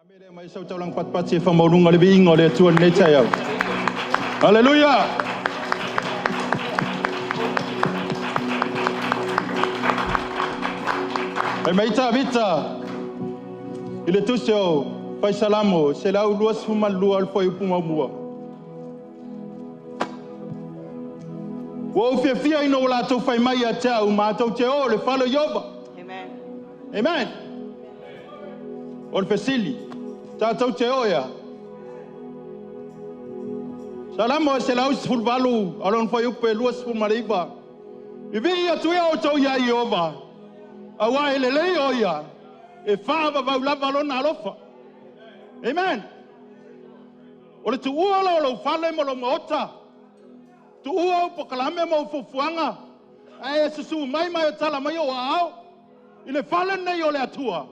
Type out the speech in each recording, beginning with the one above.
mea lea e aumai ai sau taulaga patipati e faamaualuga le viiga o le Atua i lenei taeao. Haleluia! Fai mai Tavita i le tusi o Faisalamo 122 le fuaiupu muamua. Ua ou fiafia ina ua latou fai mai ia te au, matou te o i le fale o Ieova. Amen. Amen. O le fesili, tatou te o e a? Salamo e 118, a o lona fuaiupu e 29. Vivii atu ia outou ia Ieova, auā e lelei o ia, e faavavau lava lona alofa. Amen. O le tuua la o lou fale ma lou maota, tuua ou polokalame ma ou fuafuaga, ae e susu mai ma e tala mai ou aao i le fale lenei o le Atua,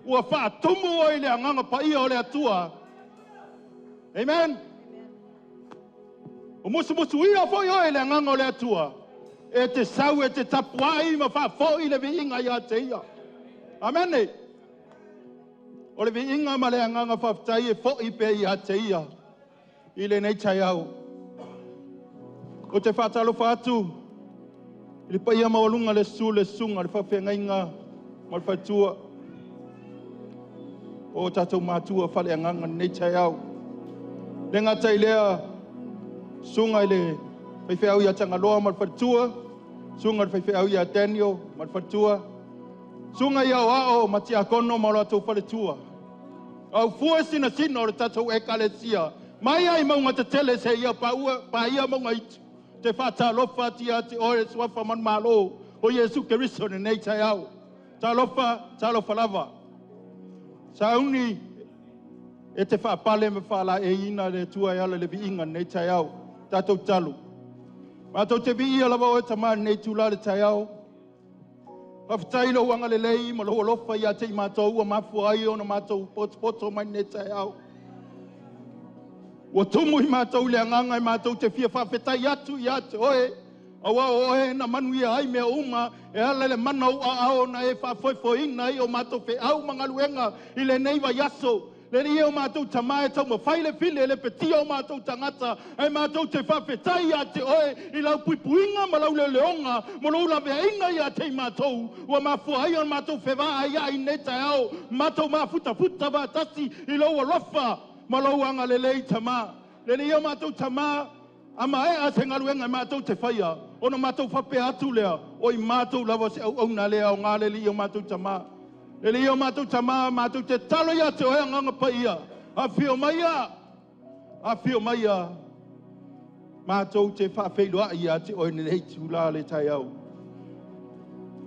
ua faatumu oe i le agaga paia o le Atua. Amen. O musumusuia foi oe i le agaga o le Atua, e te sau e te tapuai ma faafoi le viiga ia te ia. Amene. O le viiga ma le agaga faafetai e foi pea ia te ia i lenei taeao. Ou te faatalofa atu i le paia maualuga le susu le susuga i le faafeagaiga ma le faletua o tatou matua faaleagaga i lenei taeao. E le gata i lea, susuga i le faifeau ia Tagaloa ma le faletua, susuga i le faifeau ia Daniel ma le faletua, susuga ia Aoao ma Tiakono ma o latou faletua, au fue sinasina o le tatou ekalesia, mai ai mauga tetele seia paia mauga iti, te faatalofa atu ia te oe le suafa manumalo o Iesu Keriso i lenei taeao. Talofa, talofa lava. Sauni e te faapale ma faalaeiina le Atua e ala i le viiga i lenei taeao. Tatou tatalo. Matou te viia lava oe Tama i lenei itula o le taeao. Faafetai i lou agalelei ma lou alofa ia te i matou ua mafua ai ona matou potopoto mai lenei taeao. Ua tumu i matou le agaga e matou te fia faafetai atu ia te oe, auā o oe na manuia ai mea uma e ala i le mana o ou aao na e faafoefoeina ai o matou feau ma galuega i lenei vaiaso. Le Alii e o matou Tama e taumafai le fili e lepetia o matou tagata, ae matou te faafetai ia te oe i lau puipuiga ma lau leoleoga ma lou laveaiga ia te i matou, ua mafua ai ona matou fevaaiai i lenei taeao, matou mafutafuta faatasi i lou alofa ma lou agalelei Tama. Le Alii e o matou Tama, a maea se galuega e matou te faia, ona matou faapea atu lea, o i matou lava se auauna le aoga le Alii o matou Tama. Le Alii o matou Tama, matou te tatalo ia te oe Agaga Paia, afio maia, afio maia, matou te faafeiloai ia te oe i lenei itula o le taeao.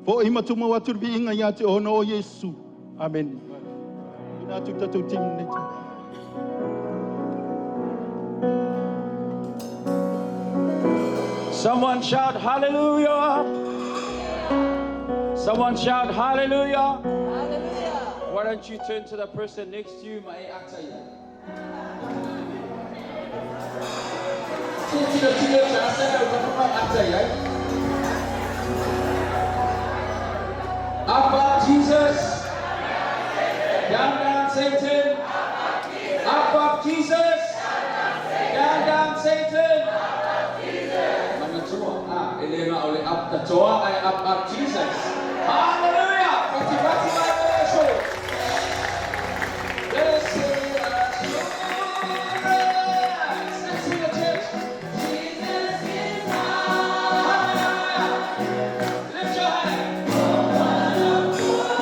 Foi ma tumau atu le viiga ia te oe ona o Iesu. Amene. Tuuina atu le tatou team i lenei taeao. Someone shout hallelujah. Someone shout hallelujah. Hallelujah. Why don't you turn to the person next to you, ma e ata ia. Tira tira tira ata ia, o mai ata ia. Up, up, Jesus. Down, down, Satan. Up, up, Jesus. Down, down, Satan. Manatua, ah, ele na ole up katoa, ai up, up, Jesus. Hallelujah. Fati, fati, mai le so. Blessed assurance. Let's hear the church. Jesus is mine. Lift your hand. Glory divine.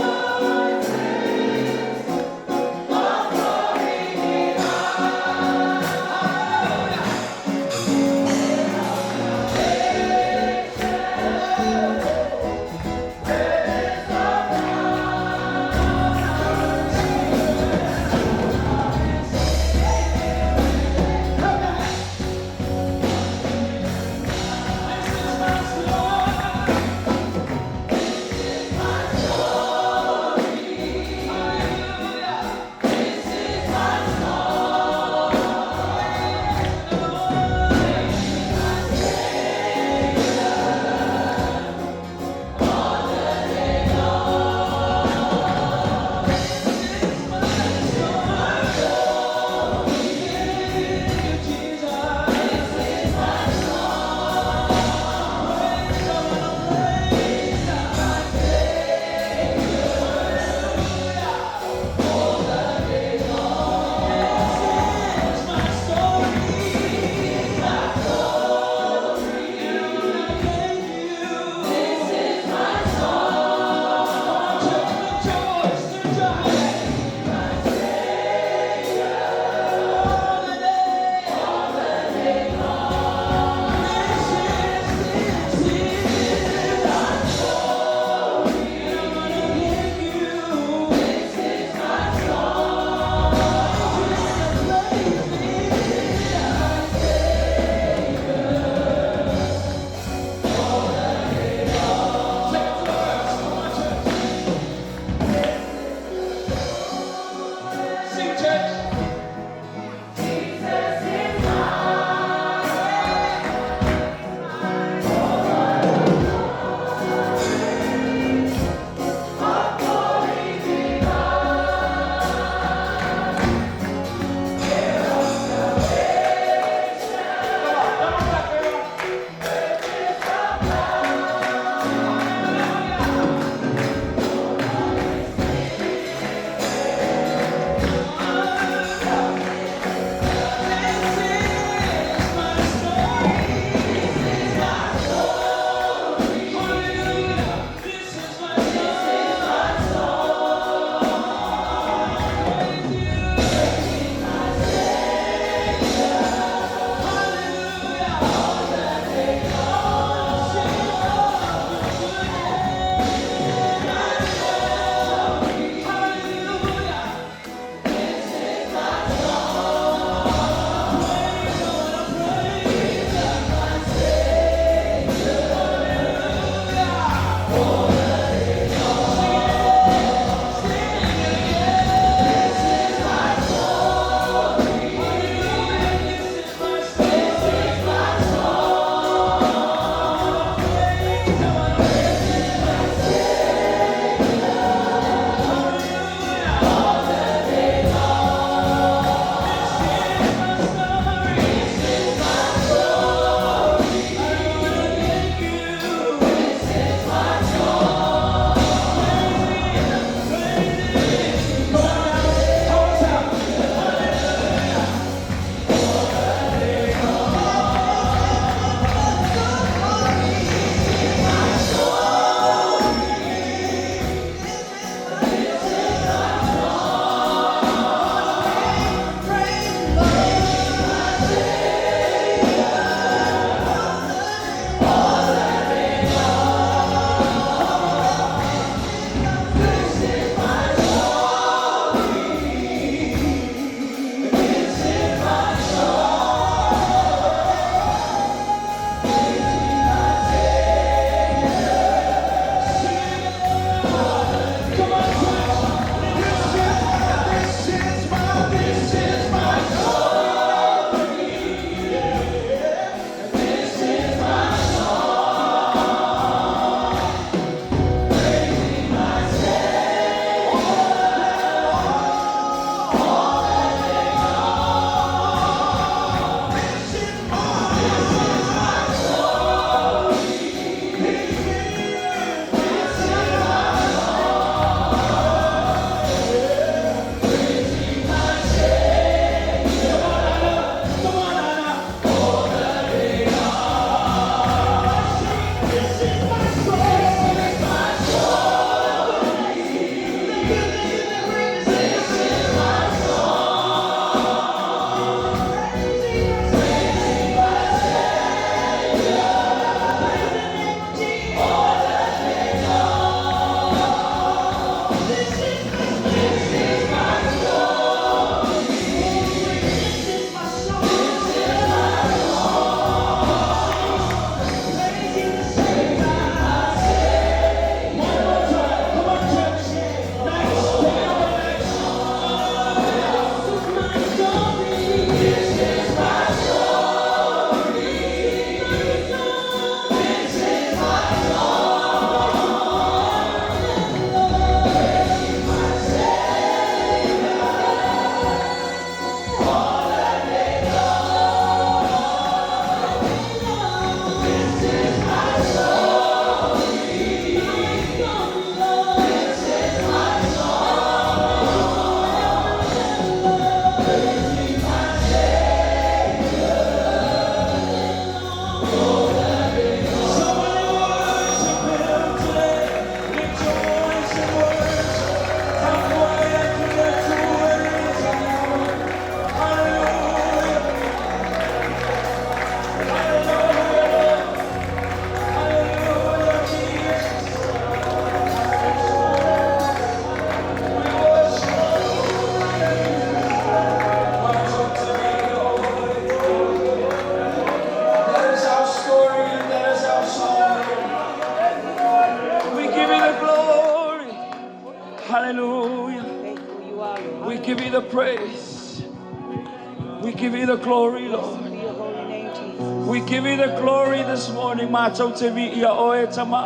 Mātou te vi ia oe tama.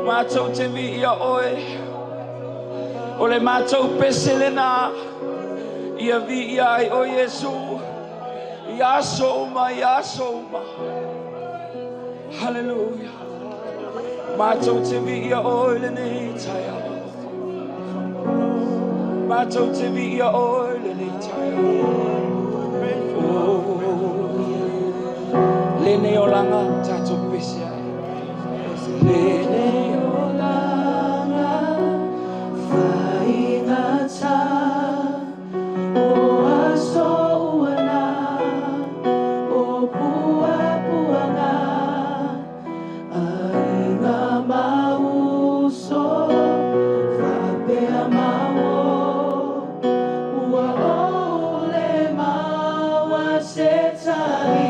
Mātou te vi ia oe. O le mātou pese lena. Ia vi ia ai o Iesu. Ia aso uma, ia aso uma. Hallelujah. Mātou te vi ia oe le nei taia. Mātou te vi ia oe le nei taia. Oh. Lene olanga tātou pese ai. Lene olanga whaingata o aso uana o pua puanga ainga mauso whapea mao ua ole maua se tai.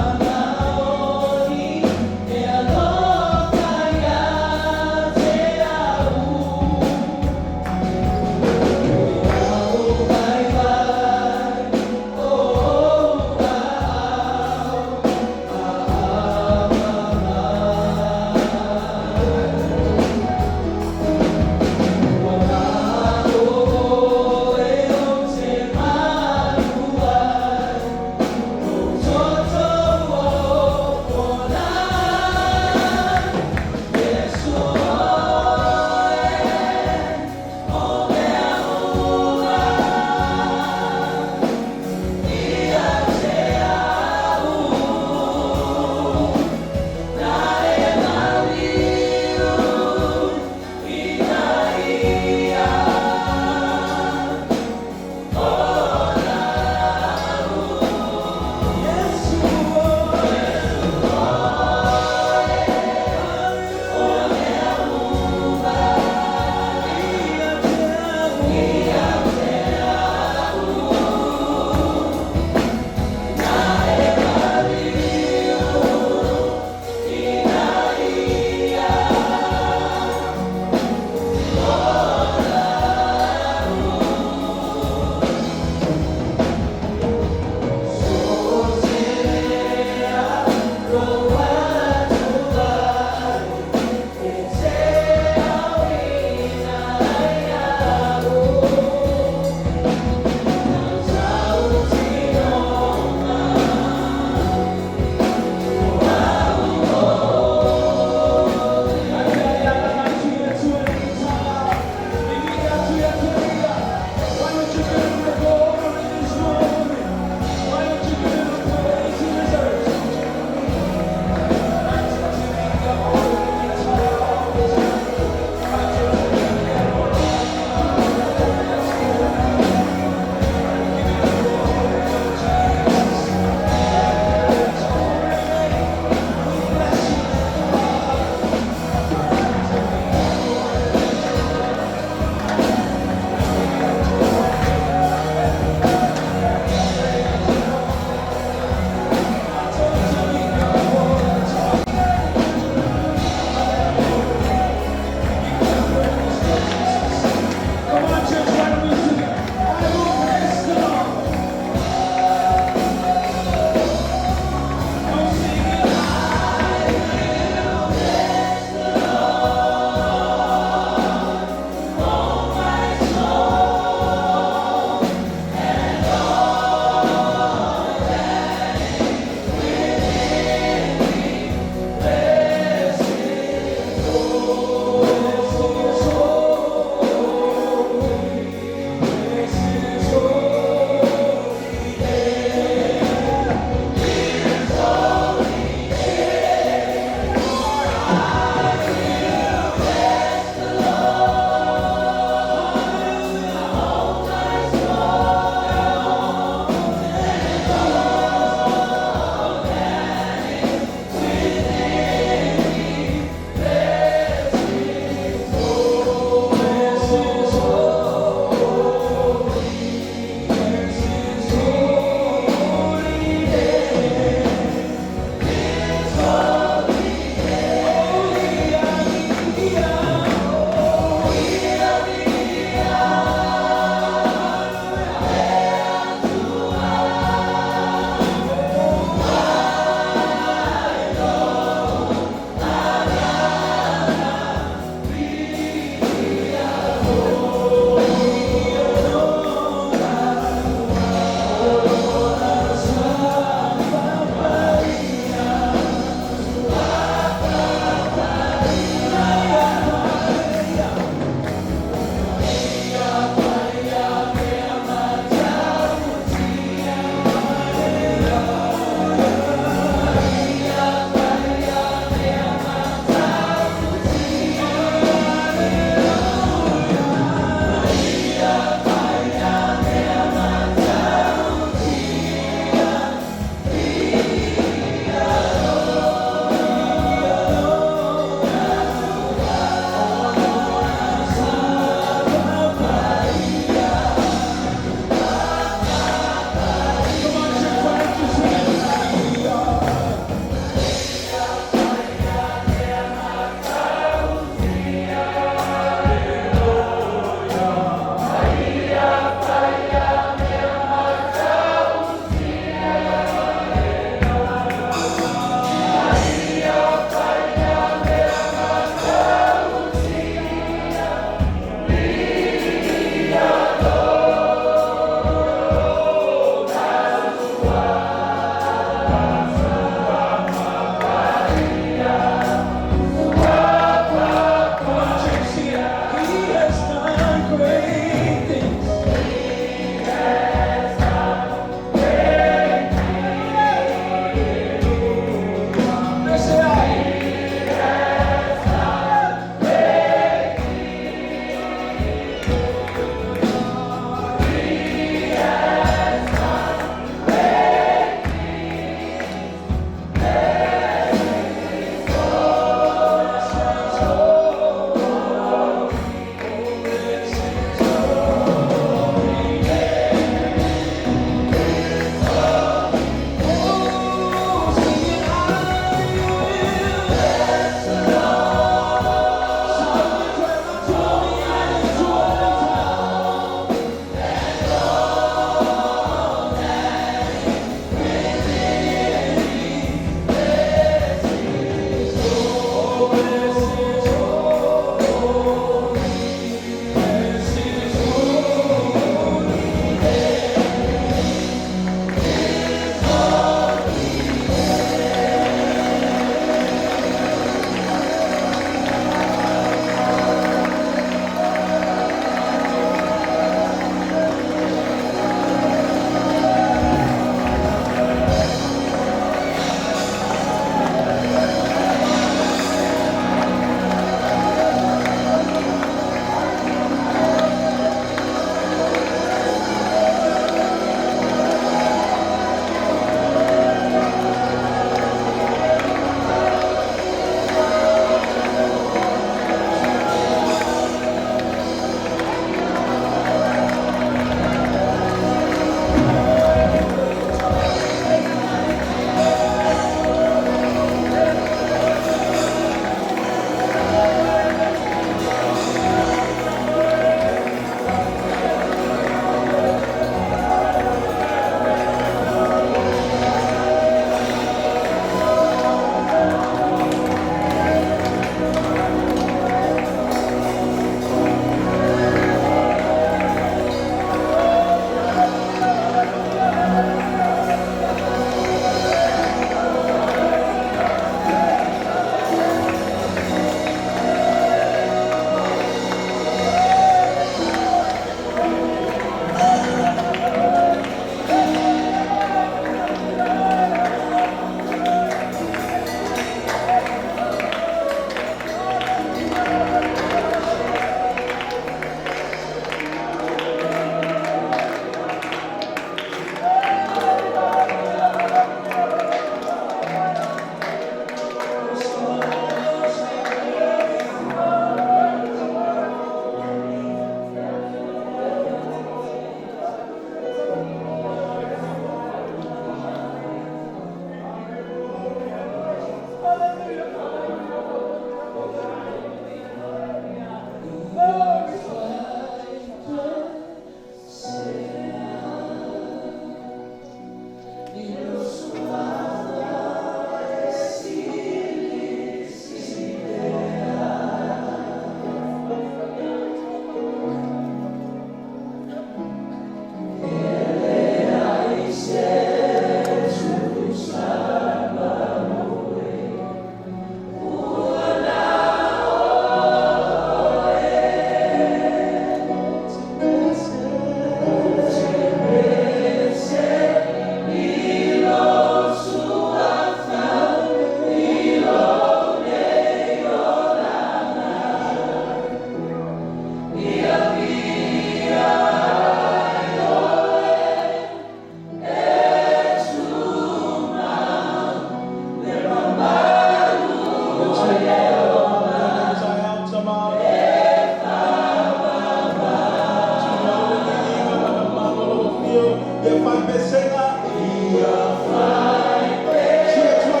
Ia faipesega. Ia faipesega. Sia tua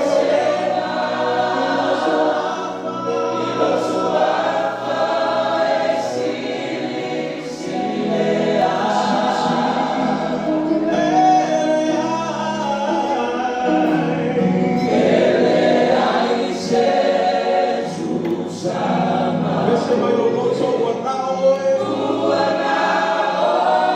Pese mai o loto ua nao oe. Ua nao oe.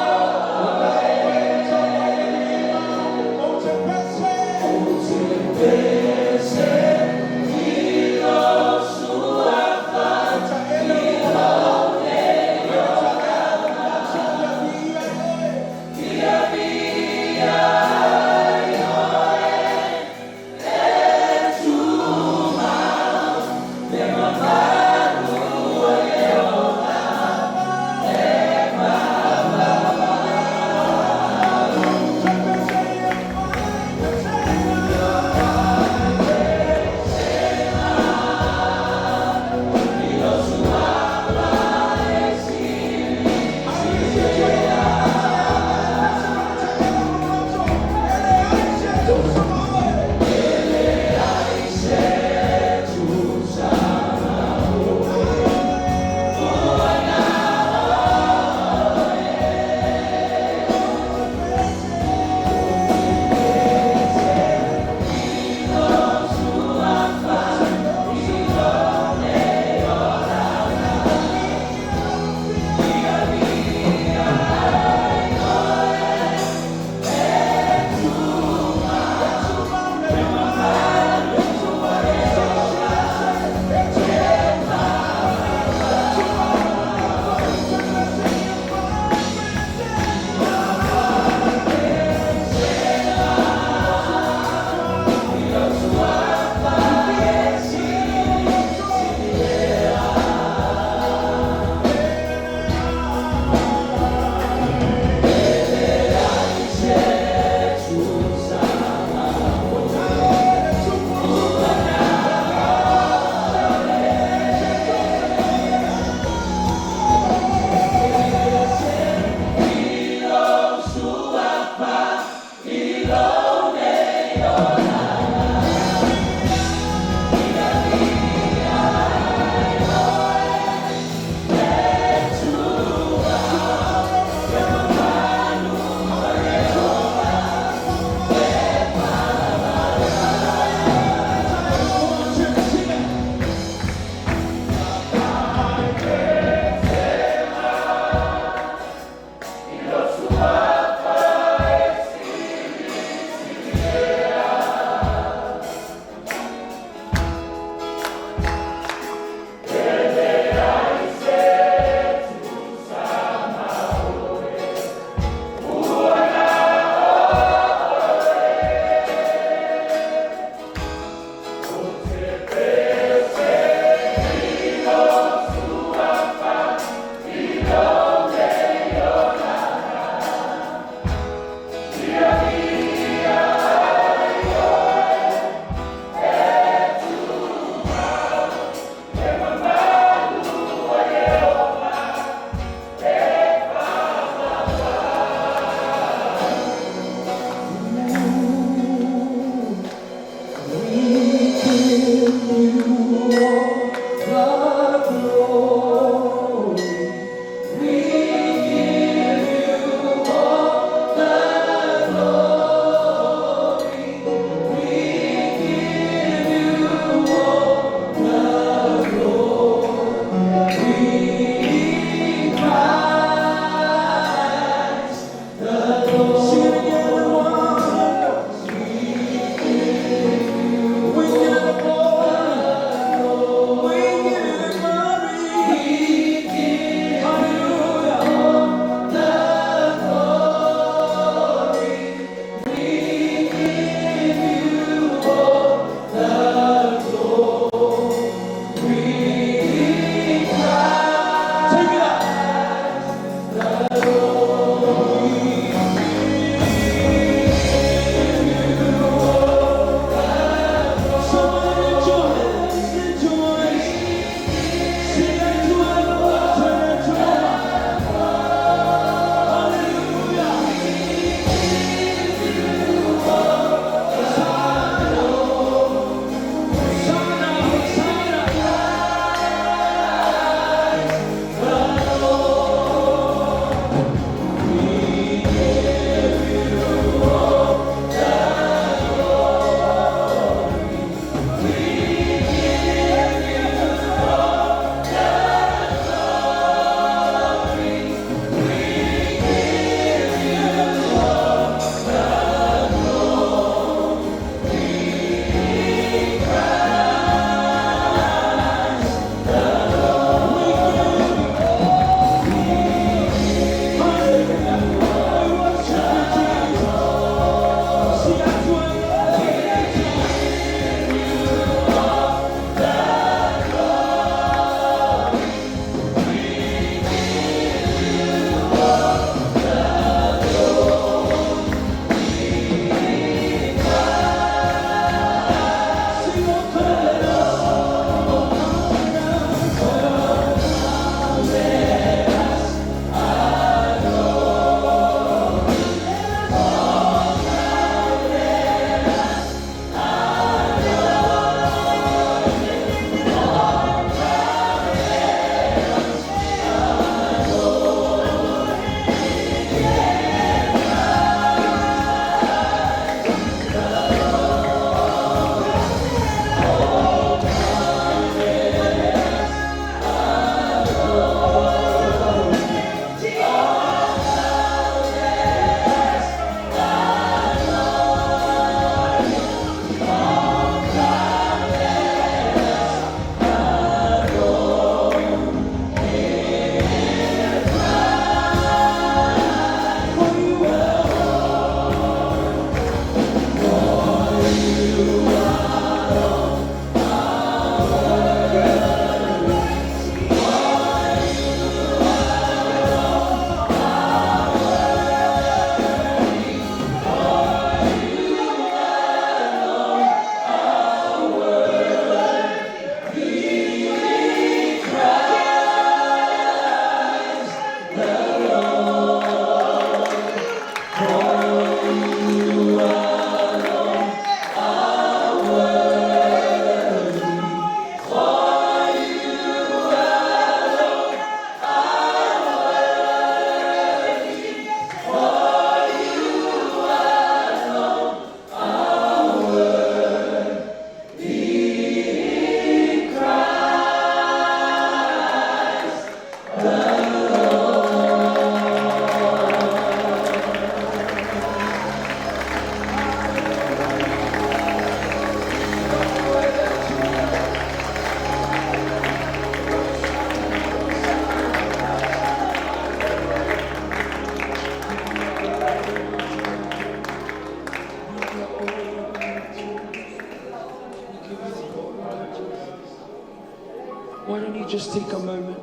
just take a moment?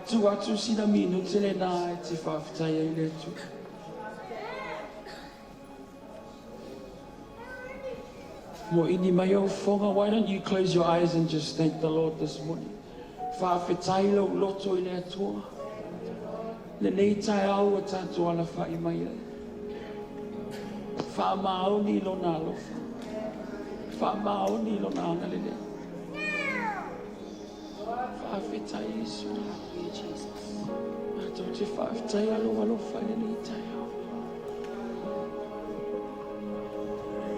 Tuu atu sina minute lenā e te faafetai ai i le Atua. Moʻini mai ou fofoga, why don't you close your eyes and just thank the Lord this morning? Faafetai lou loto i le Atua. Lenei taeao ua tatou alafai mai ai. Faamaoni i Lona alofa. Faamaoni i Lona agalelei. Faafetai Iesu. Matou te faafetaia lou alofa i lenei taeao.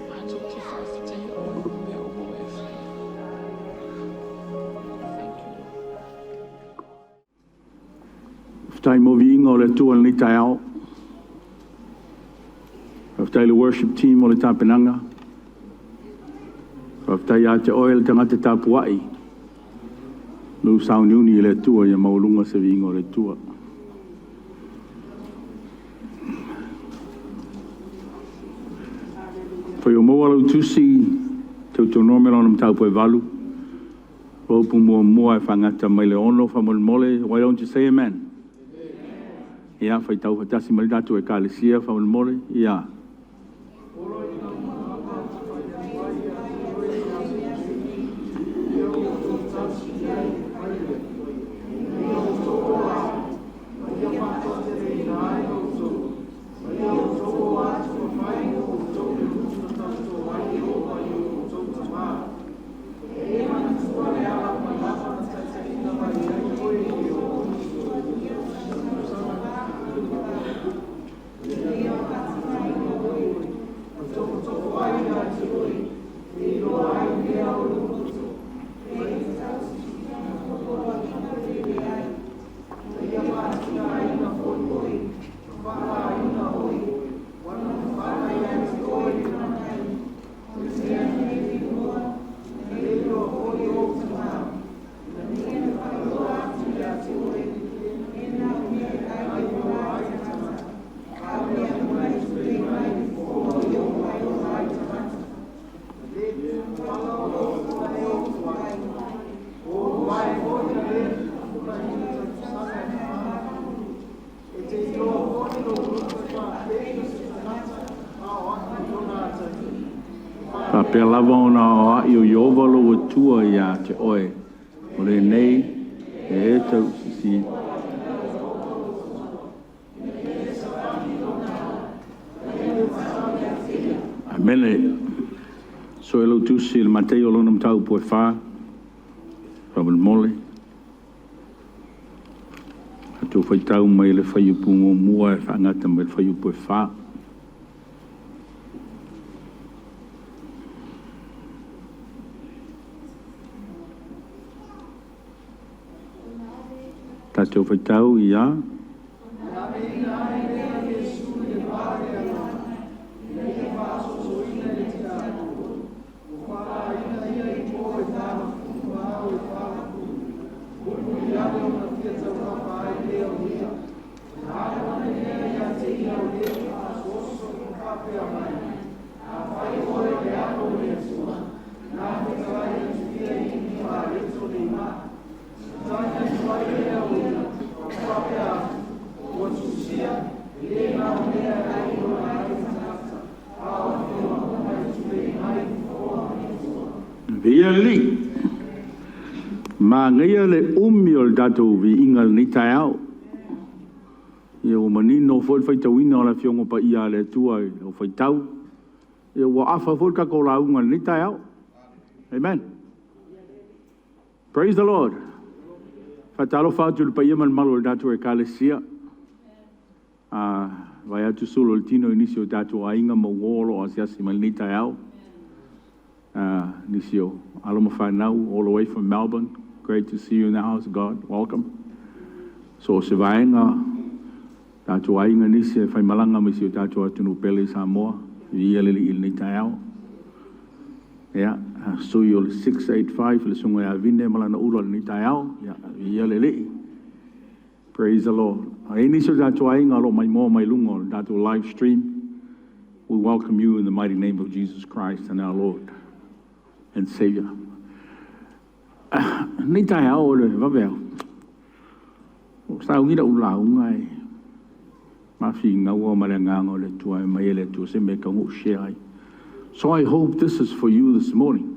Matou te faafetaia oe mo mea uma ua e faia. Thank you, Lord. Faafetai mo viiga o le Atua i lenei taeao. Faafetai i le worship team mo le tapenaga. Faafetai ia te oe le tagata tapuai, lou sauniuni i le Atua ia maualuga se viiga o le Atua. Foi o maua lau tusi Teutonome lona mataupu e valu, o upu muamua e faagata mai le ono faamolemole. Why don't you say amen? Ia, faitau faatasi mai le tatou Ekalesia faamolemole. Ia. Faapea lava ona aoaʻi o Ieova lou Atua iā te oe, o lenei e e tausisi. Amene. Sue lau tusi i le Mateio lona mataupu e fa, faamolemole. Tatou faitau mai le fuaiupu muamua e faagata mai le fuaiupu e fa. Tatou faitau ia. Viia le Alii. Manaia le umi o le tatou viiga i lenei taeao. Ia ua manino foi le faitauina o le Afioga Paia a le Atua i lau faitau. Ia ua afa foi le tatou lauga i lenei taeao. Amen. Praise the Lord. Faatalofa atu i le paia ma le mamalu o le tatou Ekalesia. Vaai atu sulu o le tino i nisi o tatou aiga ma uo o lo o asiasi mai i lenei taeao. Nisi o alo ma fanau all the way from Melbourne. Great to see you in the house of God. Welcome. So o se vaega tatou aiga nisi e faimalaga mai si o tatou atunuu pele i Samoa. Viia le Alii i lenei taeao. Ia, sui o le 685 le susuga ia Vine ma lana ula i lenei taeao. Ia, viia le Alii. Praise the Lord. A i nisi o tatou aiga o lo o maimoa mai luga o le tatou live stream, we welcome you in the mighty name of Jesus Christ and our Lord and Savior. Nei taeao o le vaveao, o saugi la'u lauga e mafigaua ma le agaga o le Atua e mai e le Atua se mea e tatau ona ou share ai. So I hope this is for you this morning.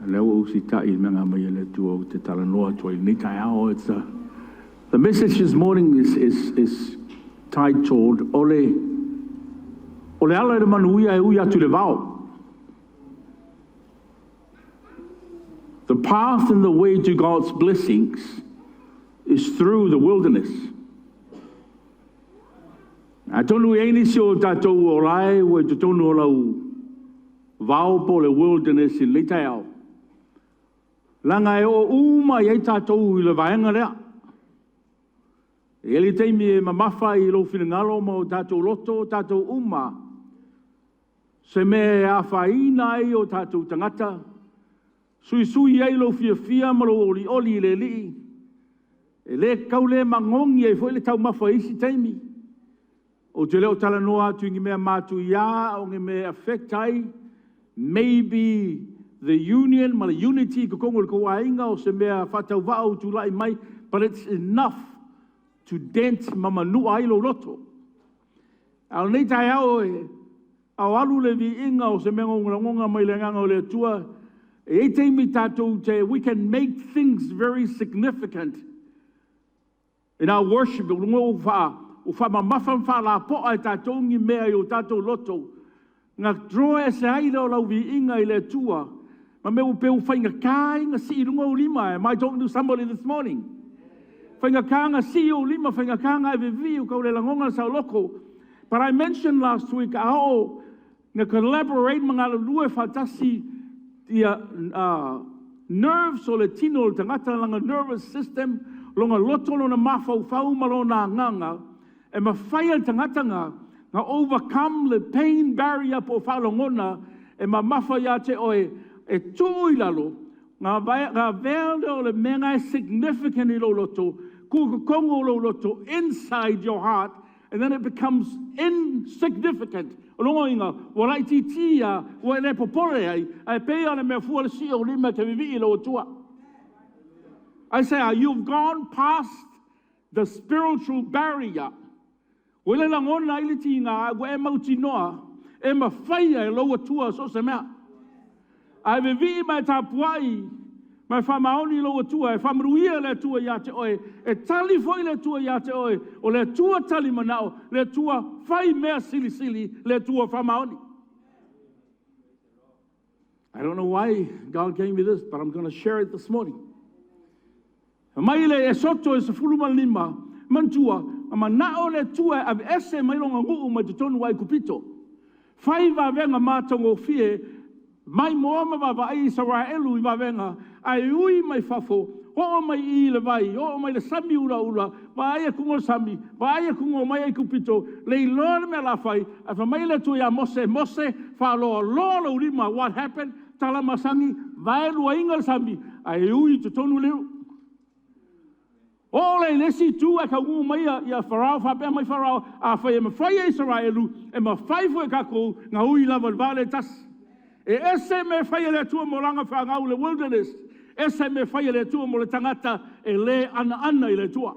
Lea ua ou sita'i i le mea na aumai e le Atua ou te talanoa atu ai i lenei taeao. The message this morning is titled O le ala i le manuia e ui atu i le vao. The path and the way to God's blessings is through the wilderness. Atonu e i ai nisi o tatou o lae ua i totonu o lau vao po o le wilderness i lenei taeao, leaga e oo uma i ai tatou i le vaega lea. E i ai le taimi e mamafa i lou finagalo ma o tatou loto tatou uma se mea e afaina ai o tatou tagata, suisui ai lou fiafia ma lou olioli i le Alii, e le tau le magogi ai foi le taumafa i isi taimi. Ou te le o talanoa atu i ni mea matuia o ni mea e affect ai maybe the union ma le unity i totonu o le tou aiga, o se mea faatauvaa ua tulai mai, but it's enough to dent ma manua ai lou loto. A o lenei taeao, a o alu le viiga o se mea na ou lagona mai le agaga o le Atua, e i ai taimi tatou te, we can make things very significant in our worship. Ua faamamafa ma faalapoa e tatou ni mea i o tatou loto, ona draw ese ai lea o lau viiga i le Atua, ma mea ua pei ua faigata ai ona sii i luga ou lima. Am I talking to somebody this morning? Faigata ona sii ou lima, faigata ona e vivii, ua tau le lagona le saoloto. But I mentioned last week, a oo na collaborate ma galulue faatasi ia nerves o le tino o le tagata, lana nervous system, lona loto, lona mafaufau ma lona agaga, e mafai e le tagata na overcome le pain barrier po o faalogona e mamafa ia te oe e tuu i lalo, ona avea lea o le mea lena e significant i lou loto, tuu i totonu o lou loto, inside your heart, and then it becomes insignificant. O lona uiga, ua laitiiti lava, ua e le popole ai, ae pei lava o le mea fua le sii o ou lima e te vivii i lou Atua. I say, you've gone past the spiritual barrier. Ua le lagona ai le tiga, ua e mautinoa e mafaia e lou Atua so o se mea. A e vivii ma e tapuai ma e faamaoni i lou Atua, e faamanuia le Atua ia te oe, e tali foi le Atua ia te oe, o le Atua tali manao, le Atua fai mea silisili, le Atua faamaoni. I don't know why God gave me this, but I'm going to share it this morning. Mai le Esoto e 15, manatua, na manao le Atua e aveese mai lona nuu mai totonu o Aikupito. Fai vavega matagofie, mai moa ma vaavaai Isaraelu i vavega, ae ui mai fafo, oo mai i le vai, oo mai le sami ulaula, vaai atu le sami, vaai atu omai Aikupito, le iloa le mea la fai, ae fai mai le Atua ia Mose, Mose, faaloaloa lou lima. What happened? Tala masani, vaeluaina le sami, ae ui i totonu le nuu. Oo lea i le isi itu ae taunuu mai ia Farao, faapea mai Farao, afai e mafai e Isaraelu, e mafai foi e tatou na ui lava i le vaa lea e tasi. E ese mea e fai e le Atua mo lana fanau i le wilderness, ese mea e fai e le Atua mo le tagata e le anaana i le Atua.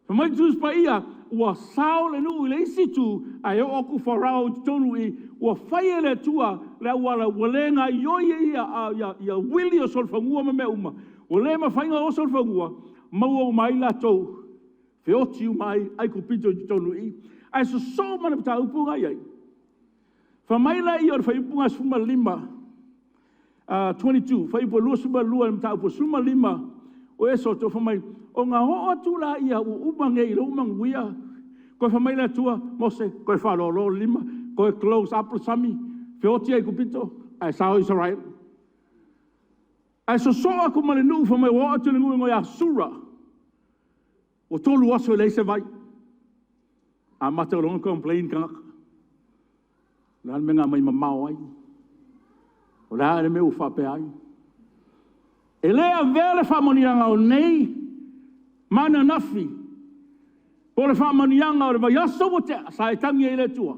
Fai mai le Tusi Paia, ua sao le nuu i le isi itu, ae oo atu Farao i totonu i i, ua fai e le Atua le auala ua le gaoioi ai ia uili o solofanua ma mea uma, ua le mafai ona oso le fanua, maua uma ai latou, feoti uma ai Aikupito i totonu i i. Ae sosoo ma le mataupu lena e i ai, fai mai lea o le fuaiupu 15, 22, fuaiupu 22 i le mataupu e 15 o Esoto, fai mai, ona oo atu lea ua uma nei i lou manuia, toe fai mai le Atua, Mose, toe faaloalo le lima, toe close up le sami, feoti Aikupito ae sao Isaraelu. Ae sosoo atu ma le nuu fai mai ua oo atu i le nuu e igoa ia Sura, ua 3 aso e leai se vai. Amata loa ona complain tagata. O le a le mea na aumai mamao ai? O le a le mea ua faapea ai? E le avea le faamanuiaga o nei ma ananafi po o le faamanuiaga o le vaiaso ua tea sa e tagi ai i le Atua,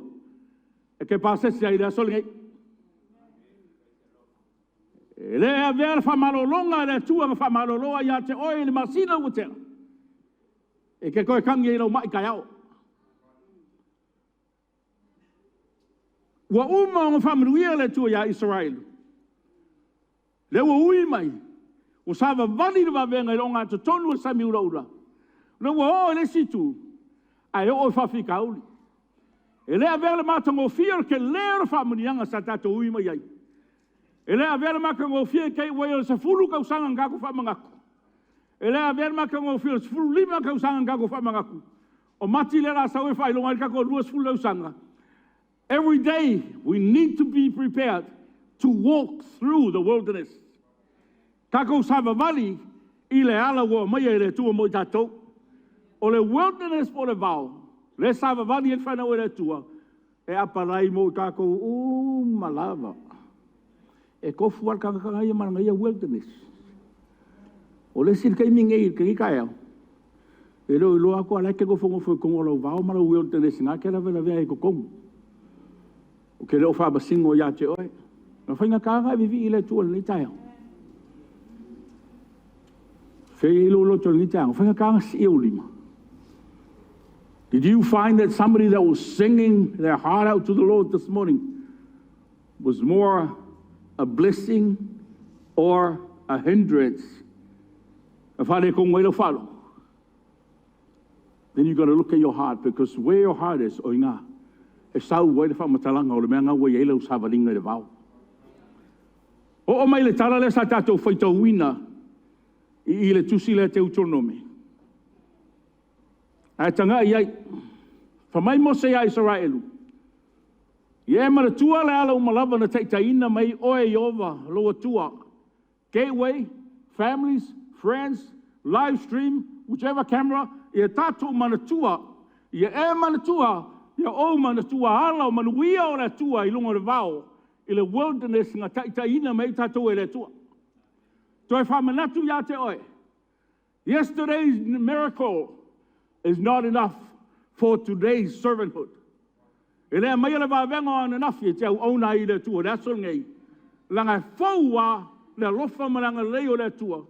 e te pasese ai i le aso lenei. E le avea le faamalologa a le Atua na faamalolo ai ia te oe i le masina ua tea, e te toe tagi ai i lau mai taeao. Ua uma ona faamanuia le Atua ia Isaraelu, lea ua ui mai, ua savavali le vavega i le ogatotonu o le sami ulaula, ina ua oo i le isi itu, ae oo i faafitauli. E le avea le matagofie o le tele o le faamanuiaga sa tatou ui mai ai, e le avea le matagofie gateway o le 10 tausaga na tatou faamanatu, e le avea le matagofie o le 15 tausaga na tatou faamanatu, o Mati lea o le a sau e faailoga ai le tatou 20 tausaga. Every day we need to be prepared to walk through the wilderness. Tatou savavali i le ala ua aumaia e le Atua mo i tatou. O le wilderness po o le vao, lea e savavali ai le fanau a le Atua, e apalai mo i tatou uma lava. E tofu lava le tagata ia ma lana ia wilderness. O le isi taimi lenei i lenei taeao, e le o iloa atu a o la e te nofonofo i totonu o lau vao ma lau wilderness i na e te lavelavea ai i totonu. Ou te le o faamasino ia te oe. E faigata ona e vivii i le Atua i lenei taeao. O fea e i ai lou loto i lenei taeao? E faigata ona sii ou lima. Did you find that somebody that was singing their heart out to the Lord this morning was more a blessing or a hindrance? Na faaletonu ai lau faalogo? Then you got to look at your heart because where your heart is, o i ina e sau ai le faamatalaga o le mea lena ua i ai lau savaliga i le vao. Oo mai le tala lea sa tatou faitauina i le tusi lea Teutonomi. Ae tagai i ai, fai mai Mose ia Isaraelu, ia e manatua le ala uma lava na taitaiina mai ai oe e Ieova lou Atua, gateway, families, friends, live stream, whichever camera, ia tatou manatua, ia e manatua, ia ou manatua ala o manuia o le Atua i luga o le vao, i le wilderness na taitaiina mai ai tatou e le Atua. Toe faamanatu ia te oe, yesterday's miracle is not enough for today's servanthood. E le aumaia le vavega o ananafi e te auauna ai i le Atua i le aso lenei, leaga e fou lava le alofa ma le agalelei o le Atua,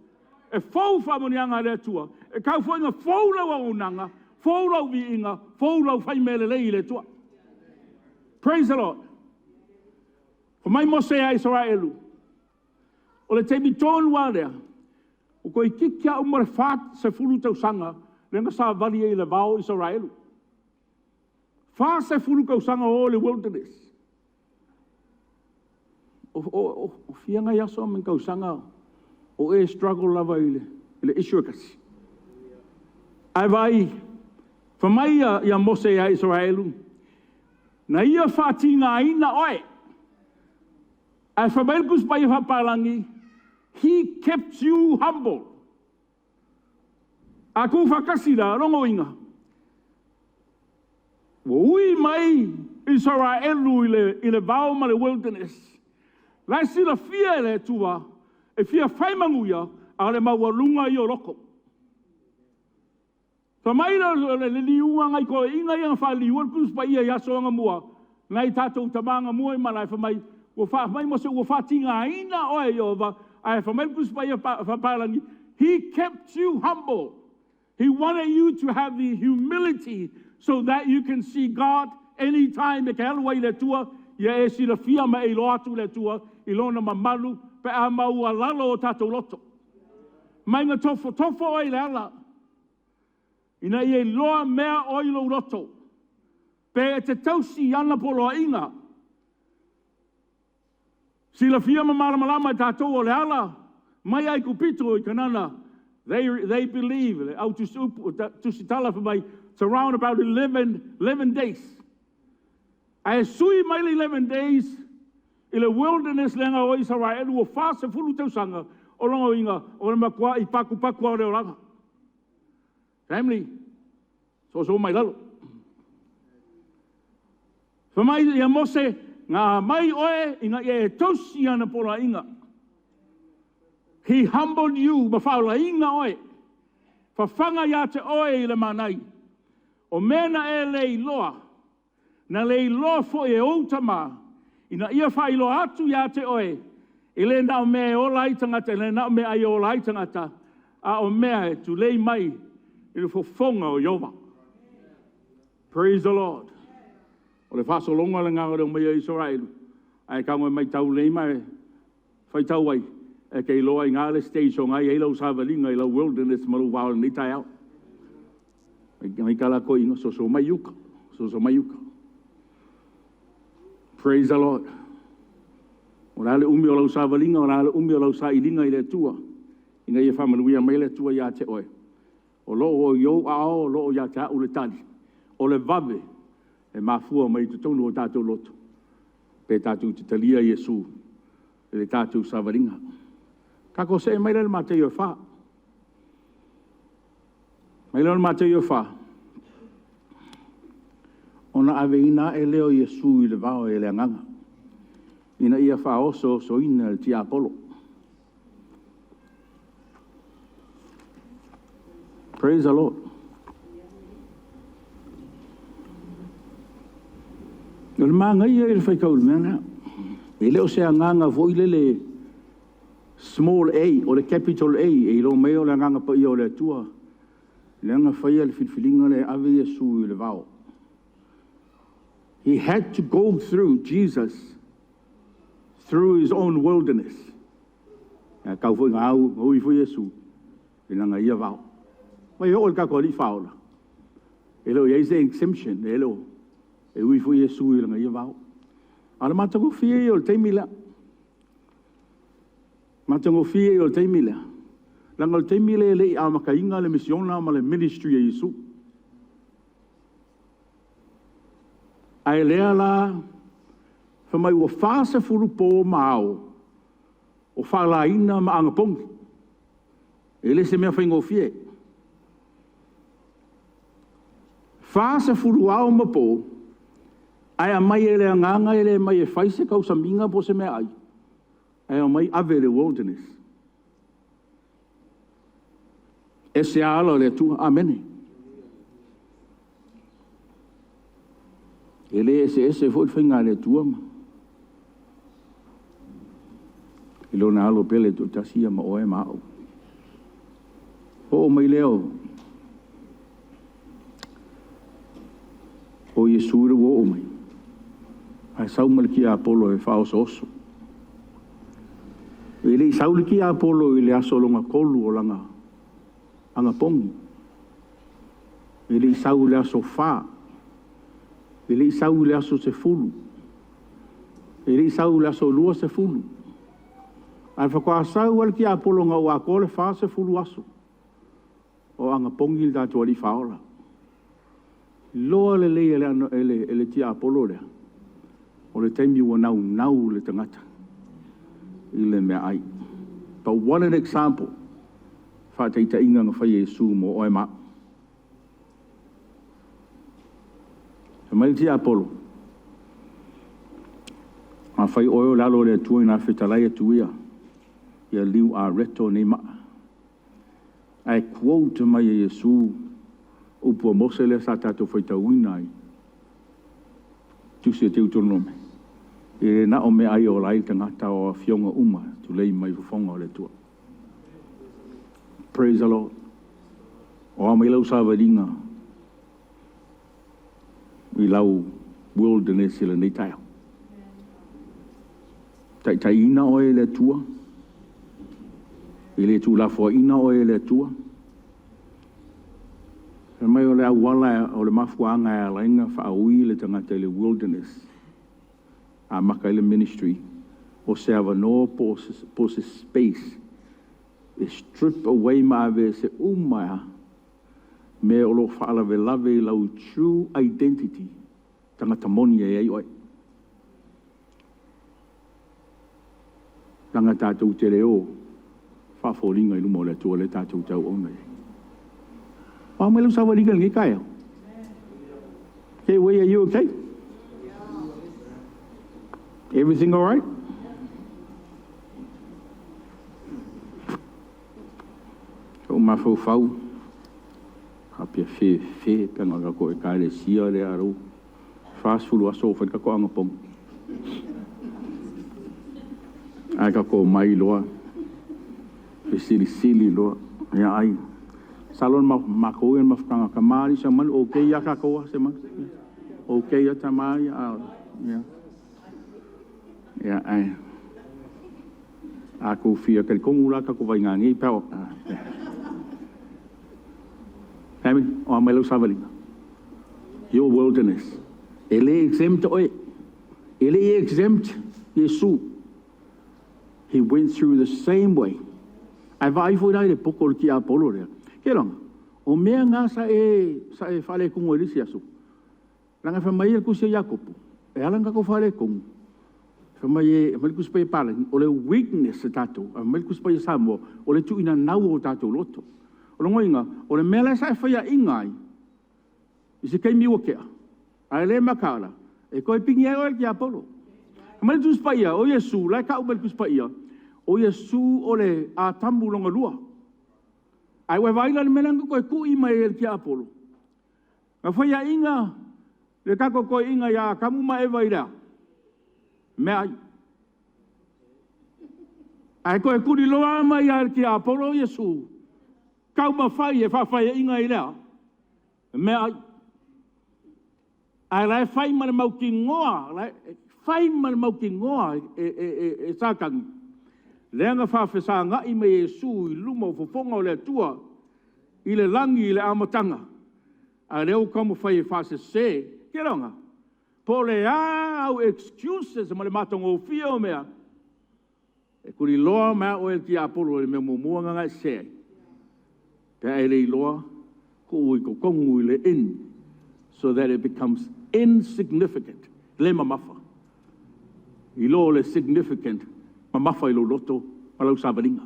e fou faamanuiaga a le Atua, e tatau foi ona fou lau auaunaga, fou lau viiga, fou lau fai mea lelei i le Atua. Praise the Lord. Fai mai Mose ia Isaraelu, o le taimi tonu lava lea, ua toeitiiti lava uma le 40 tausaga lea na savavali ai i le vao Isaraelu. 40 tausaga o o i le wilderness. O fia nai aso ma ni tausaga o e struggle lava i le issue e tasi? Ae vaai, fai mai ia Mose ia Isaraelu, na ia faatigaina oe. Ae fai mai le Tusi Paia Faapapalagi, He kept you humble. A tuufaatasi la, o lona uiga, ua ui mai Isaraelu i le vao ma le wilderness, o la e silafia e le Atua e fia fai manuia, a o le maualuga ia o loto. Fai mai le liuga a nai toeaiina ia na faaliliua le Tusi Paia i Aso Anamua, nai tatou tama anamua i malae, fai mai Mose, ua faatigaina oe e Ieova, ae fai mai le Tusi Paia Faapalagi, He kept you humble. He wanted you to have the humility so that you can see God anytime e te alu ai i le Atua, ia e silafia ma e iloa atu le Atua i lona mamalu pe a maualalo o tatou loto. Mai na tofotofo oe i le ala, ina ia iloa mea o i lou loto, pe e te tausi i ana poloaiga. Silafia ma malamalama e tatou o le ala mai Aikupito i Kanana, they believe, le au tusitala fai mai, it's around about 11 days. Ae sui mai le 11 days i le wilderness lea na o ai Isaraelu ua 40 tausaga, o lona uiga o le matuai patupatu lava o le olaga. Family, soosoo mai lalo. Fai mai ia Mose, na aumai oe ina ia e tausi ana poloaiga. He humbled you, ma faaolaina oe, fafaga ia te oe i le manaia. O mea na e le iloa, na le iloa foi e ou tama, ina ia faailoa atu ia te oe, E le na o mea e ola ai tagata, e le na o meaai e ola ai tagata, a o mea e tulei mai i le fofoga o Ieova. Praise the Lord. O le faasologa lena o le omai o Isaraelu, ae tago e matau lelei ma e faitau ai, e te iloa i ina le stage o lena e i ai lau savaliga i lau wilderness ma lou vao i lenei taeao. Nai tala a toeaiina, soso mai i uta, soso mai uta. Praise the Lord. O le a le umi o lau savaliga, o le a le umi o lau sailiga i le Atua, ina ia faamanuia mai le Atua ia te oe, o lo o i ou aao, o lo o ia te au le tali. O le vave e mafua mai totonu o tatou loto pe tatou te talia Iesu i le tatou savaliga. Tatou see mai lea i le Mataio e 4. Aumai lea o le Mataio e 4, ona aveina ae lea o Iesu i le vao e le Agaga ina ia faaosoosoina e le tiapolo. Praise the Lord. O le manaia ia o le faitau i le mea lea. E le o se agaga foi lele small a, o le capital A e iloa mai ai o le Agaga Paia o le Atua lea na faia le filifiliga lea e ave Iesu i le vao. He had to go through Jesus through his own wilderness. E tau foi na au, na ui foi Iesu i lana ia vao. Mai oo i le tatou Alii Faaola, e le o i ai se exemption, e le o, e ui foi Iesu i lana ia vao. A o le matagofie ia o le taimi lea. Matagofie ia o le taimi lea, leaga o le taimi lea e le i amataina le misiona ma le ministry a Iesu. Ae lea la, fai mai ua 40 po ma ao o faalaina ma anapogi. E le o se mea faigofie. 40 ao ma po, ae aumai e le Agaga e le aumai e fai se tausamiga po o se meaai, ae aumai ave i le wilderness. E ese lava ala o le Atua. Amene. E le eseese foi le faiga a le Atua ma i Lona alo pele e toatasi ia ma oe ma au. Oo mai lea o Iesu ua oo mai, ae sau ma le tiapolo e faaosooso. E le i sau le tiapolo i le aso lona tolu o lana anapogi, e le i sau i le aso 4, e le i sau i le aso 10, e le i sau i le aso 20, ae faatoa sau lava le tiapolo ina ua atoa le 40 aso o anapogi le tatou Alii Faaola. Iloa lelei e le tiapolo lea, o le taimi ua naunau le tagata i le meaai. But what an example! Faataitaiga na fai e Iesu mo oe ma au. Fai mai le tiapolo, afai o oe o le Alo o le Atua, ina fetalai atu ia, ia liu areto nei maa. Ae quote mai e Iesu upu a Mose lea sa tatou faitauina ai, tusi o Teutonome, e le na o meaai e ola ai le tagata o afioga uma e tulei mai fofoga o le Atua. Praise the Lord. O a mai lau savaliga i lau wilderness i lenei taeao. Taitaiina oe e le Atua, e le tuulafoaiina oe e le Atua. Fai mai o le auala o le mafuaaga e ala ai ona faaui le tagata i le wilderness, amata ai le ministry, o se avanoa po o se space e strip away ma aveese uma lava mea o lo o faalavelave i lau true identity, tagata moni e i ai oe. Leaga tatou te le o faafoliga i luma o le Atua lea tatou te auauna i ai. O a mai lau savaliga i lenei taeao? Okay, where are you okay? Everything all right? Ou mafaufau, faapea fefe pe ana o tatou ekalesia lea a lou 40 aso o fai le tatou anapogi. Ae tatou omai loa, fesilisili loa, ia ai. Masalo o le matou ia mafutaga a tama alii Semanu okay lava tatou a Semanu? Okay lava tama ia a o le… Ia ae a outou fia talitonu la tatou vaai nanei pe a oo… Sammy, o a mai lau savaliga? Your wilderness. E le exempt oe. E le i exempt Iesu. He went through the same way. Ae vaai foi la i le poto o le tiapolo lea. Keiloga, o mea na sa e faaletonu ai i le isi aso, leaga fai mai le tusi a Iakopo, e ala ona tatou faaletonu, fai mai le Tusi Paia a Papalagi, o le weakness a tatou, ae fai mai le Tusi Paia a Samoa, o le tuuinanau o tatou loto. O lona uiga, o le mea la sa e faiaina ai i se taimi ua tea, a e le mataala, e toe pigi ai oe e le tiapolo. Fai mai le Tusi Paia, o Iesu, o la e tau mai e le Tusi Paia, o Iesu o le Atamu lona lua. Ae ua e vaai la i le mea lea na toe tui mai ai e le tiapolo? Na faiaina le tatou toeaina ia Atamu ma Eva i le a? Meaai. Ae toe tuliloa mai lava e le tiapolo Iesu, taumafai e faafaiaina i le a? Meaai. Ae o la e fai ma le mautinoa, e fai ma le mautinoa e Satani, lea na faafesagai mai e Iesu i luma o fofoga o le Atua i le lagi i le amataga, a o lea ua taumafai e faasese. Keiloga, po o le a au excuses ma le matagofie o mea, e tuliloa mai lava oe e le tiapolo i le mea muamua lena na e sese ai, pe a e le iloa tuu i totonu i le in so that it becomes insignificant, le mamafa, i lo le significant, mamafa i lou loto ma lau savaliga.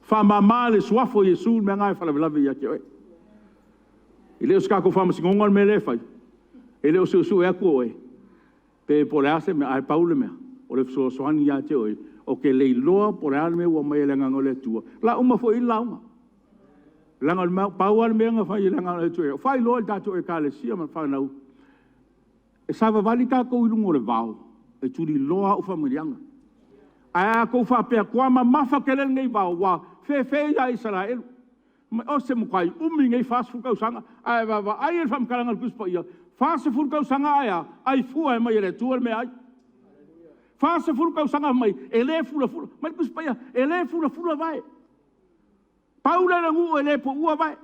Faamama i le suafa o Iesu le mea lena e faalavelave ia te oe. E le o se tatou faamasinoga le mea lea e fai, e le o suesue atu oe, pe po o le a se mea, ae pau le mea, o le fesoasoani ia te oe, ou te le iloa po o le a le mea ua aumai e le Agaga o le Atua. O le a uma foi i i le lauga. Leaga na pau lava le mea na fai e le Agaga o le Atua, faailoa i le tatou Ekalesia ma le fanau, e savavali tatou i luga o le vao, e tuliloa au faamanuiaga. Ae a outou faapea ua mamafa tele lenei vao, ua fefe ia Isaraelu, o se matuai umi lenei 40 tausaga. Ae vaavaai i ai i le faamatalaga a le Tusi Paia, 40 tausaga ae a? Ai fua e aumai e le Atua le meaai. 40 tausaga fai mai e le fulafula, fai mai le Tusi Paia, e le fulafula vae. Pau lea o le nuu e le pua vae.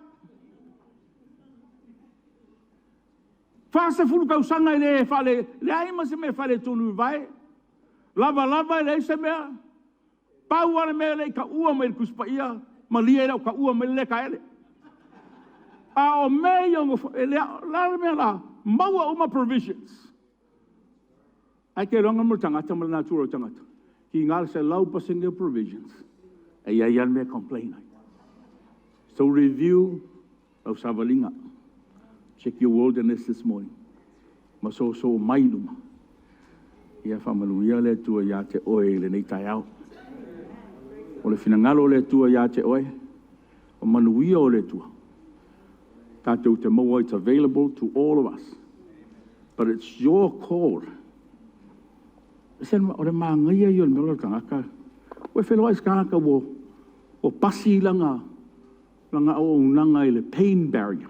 40 tausaga e leai ma se mea e faaletonu i vae, lavalava e leai se mea. Pau lava le mea e le i taua mai e le Tusi Paia, malie e le o taua mai le lē taele. A o mea ia o le a le mea o le a maua uma provisions? Ae te iloa le tagata ma le natura o le tagata, tiga le 100% o provisions, e i ai lava le mea e complain ai. So review lau savaliga, check your wilderness this morning ma soosoo mai i luma. Ia faamanuia le Atua ia te oe i lenei taeao. O le finagalo o le Atua ia te oe, o manuia o le Atua, tatou te maua, it's available to all of us. But it's your call. O le manaia ia o le mea lea o le tagata. Ua e feiloai i se tagata ua pasi lana auaunaga i le pain barrier?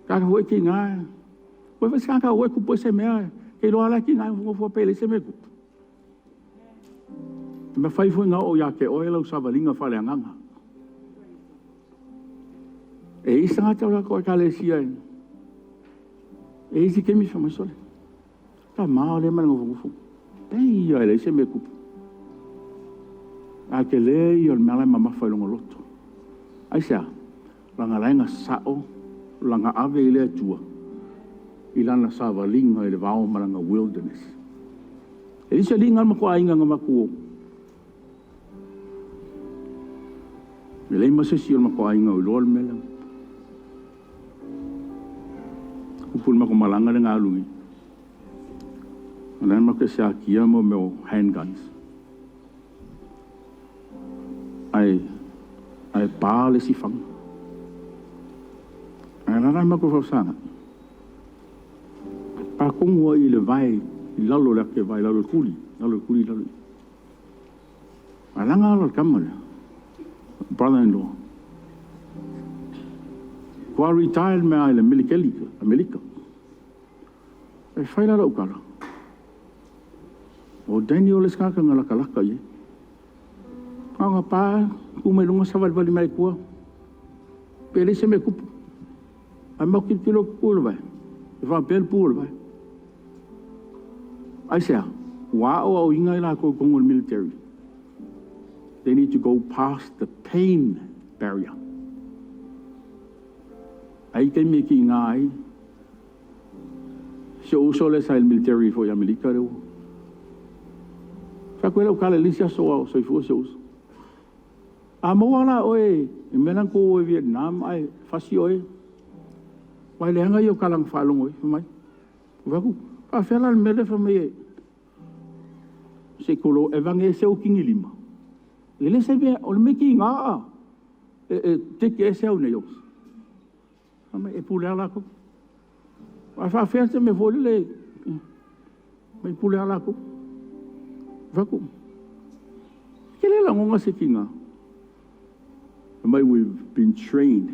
Tagata foi tiga, ua e vaai i se tagata ua tupu ai se mea, e te iloa lava la e tiga e nofonofo lava pe leai se mea e tupu. E mafai foi ona oo ia te oe lau savaliga faaleagaga. E i ai isi tagata o le tatou ekalesia, e i ai isi taimi fai mai, sole, tama lea ma le nofonofo, pei lava e leai se mea e tupu. A o le tele ia o le mea la e mamafa i lona loto. Aisea? Leaga o la e na sao lana ave i le Atua i lana savaliga i le vao ma lana wilderness. E leai se alii na o le matou aiga na matou o. E leai ma se isi o le matou aiga o iloa le mea lea. Upu i le matou malaga lea na alu i o la e matou te siakia mea o handguns. Ae pa le isi faga. Ae alaala matou faafesagai, e pa tonu lava i le vae i lalo o le ake vae i lalo o le tuli. Lalo i kuli lalo i. Alaga ala o le tama lea, brother-in-law. Kua retired mea i le milikeli, Amerika. E fai la lau tala. O Daniel le isi tagata na latalata i ai. Na ona pa tu mai luga savalivali mai tua, pe leai se mea e tupu. Ae matou tilotilo atu tu i le vae, e faapea le pu o le vae. Aisea? Ua aoaoina i latou i totonu o le military. They need to go past the pain barrier. Ai taimi e tiga ai. Si ou uso lea sa i le military foi i Amerika lea ua. Fai atu ai lau tala i le isi aso a o soifua si ou uso. A maua la oe i mea la na tou o ai i Vietnam ae fasi oe, aua e leaga ia o tala na faalogo ai, fai mai. Ou fai atu, e faapefea la le mea lea fai mai e se i tulou, e aveane ese ou tinilima? E le o se mea, o le mea tiga e take ese au nails. Fai mai, e pule lava latou. Ae faapefea se mea foi lele, e pule lava latou. Ou fai atu, e te le lagona se tiga? Fai mai, we've been trained.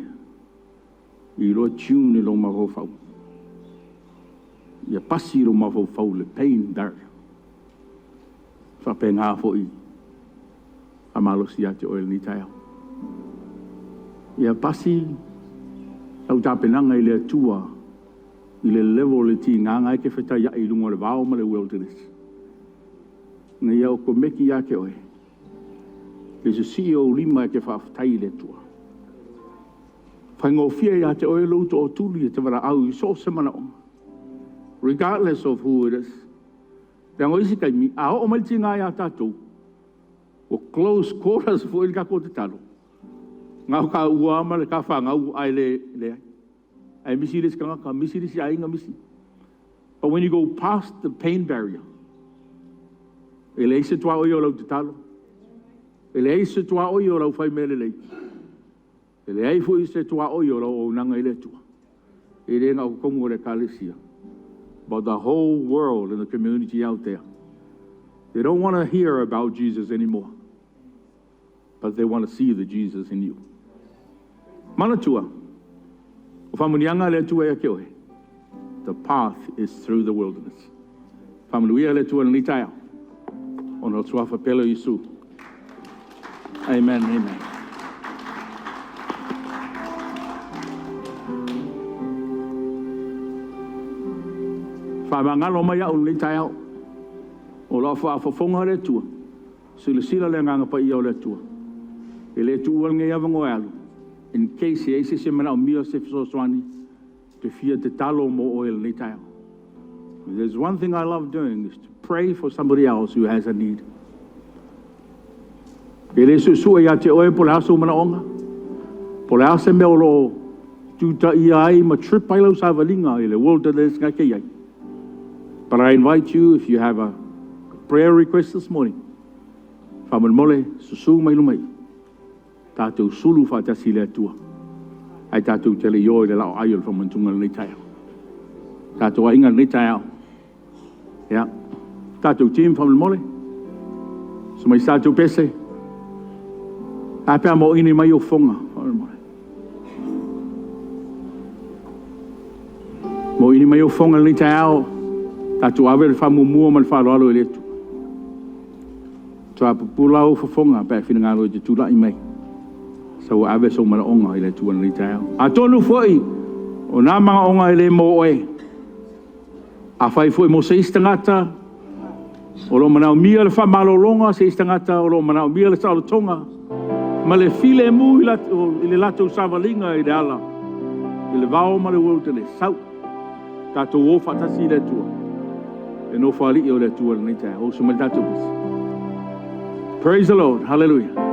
I iloa tune i lou mafaufau. Ia pasi lou mafaufau i le pain barrier. E faapena foi faamalosi ia te oe i lenei taeao. Ia pasi lau tapenaga i le Atua i le level o le tiga na e te fetaiai i luga o le vao ma le wilderness. Ina ia okomeki ia te oe, le sisii o ou lima e te faafetai i le Atua. Faigofie ia te oe lou tootuli e te valaau i so o se manaoga, regardless of who it is. Leaga o isi taimi, a oo mai le tiga ia tatou, ua close quarters foi le tatou tatalo, na o taua lava ma le ta fanau ae le leai. Ae misi le isi tagata, misi le isi aiga, misi. But when you go past the pain barrier, e leai se tuaoi o lau tatalo, e leai se tuaoi o lau fai mea lelei, e leai foi se tuaoi o lau auaunaga i le Atua. E le na o totonu o le Ekalesia, but the whole world and the community out there. They don't want to hear about Jesus anymore, but they want to see the Jesus in you. Manatua, o faamanuiaga a le Atua ia te oe, the path is through the wilderness. Faamanuia le Atua i lenei taeao, ona o le suafa pele o Iesu. Amen, amen. Faamagalo mai au i lenei taeao, o lau faafofoga le Atua, silasila le agaga paia o le Atua. E le tuua lenei avanoa e alu, in case e i ai se isi e manaomia se fesoasoani, te fia tatalo mo oe i lenei taeao. If there's one thing I love doing is to pray for somebody else who has a need. E le suesue ia te oe po o le a sou manaoga, po o le a se mea o lo o tutaia ai ma trip ai lau savaliga i le wilderness na e te i ai. But I invite you, if you have a prayer request this morning, faamolemole, susu mai luma i tatou sulu faatasi i le Atua. Ae tatou te le i o i le laoai o le faamanatuga o lenei taeao. Tatou aiga lenei taeao. Ia, tatou team faamolemole. So mai sa tou pese. A pe a mo ini mai o fonga faamolemole. Mo ini mai o fonga lenei taeao. Tatou ave le faamuamua ma le faaaloalo i le Atua. Toa pupula ou fofoga pe a finagalo i te tulai mai. Sau ave sou manaoga i le Atua lenei taeao. Atonu foi o nā manaoga e le mo oe. Afai foi mo se isi tagata o lo o manaomia le faamalologa, se isi tagata o lo o manaomia le saolotoga ma le filemu i le latou savaliga i le ala i le vao ma le wilderness, sau, tatou o faatasi i le Atua, e nofoalii o le Atua i lenei taeao. Usu mai le tatou pese. Praise the Lord. Hallelujah.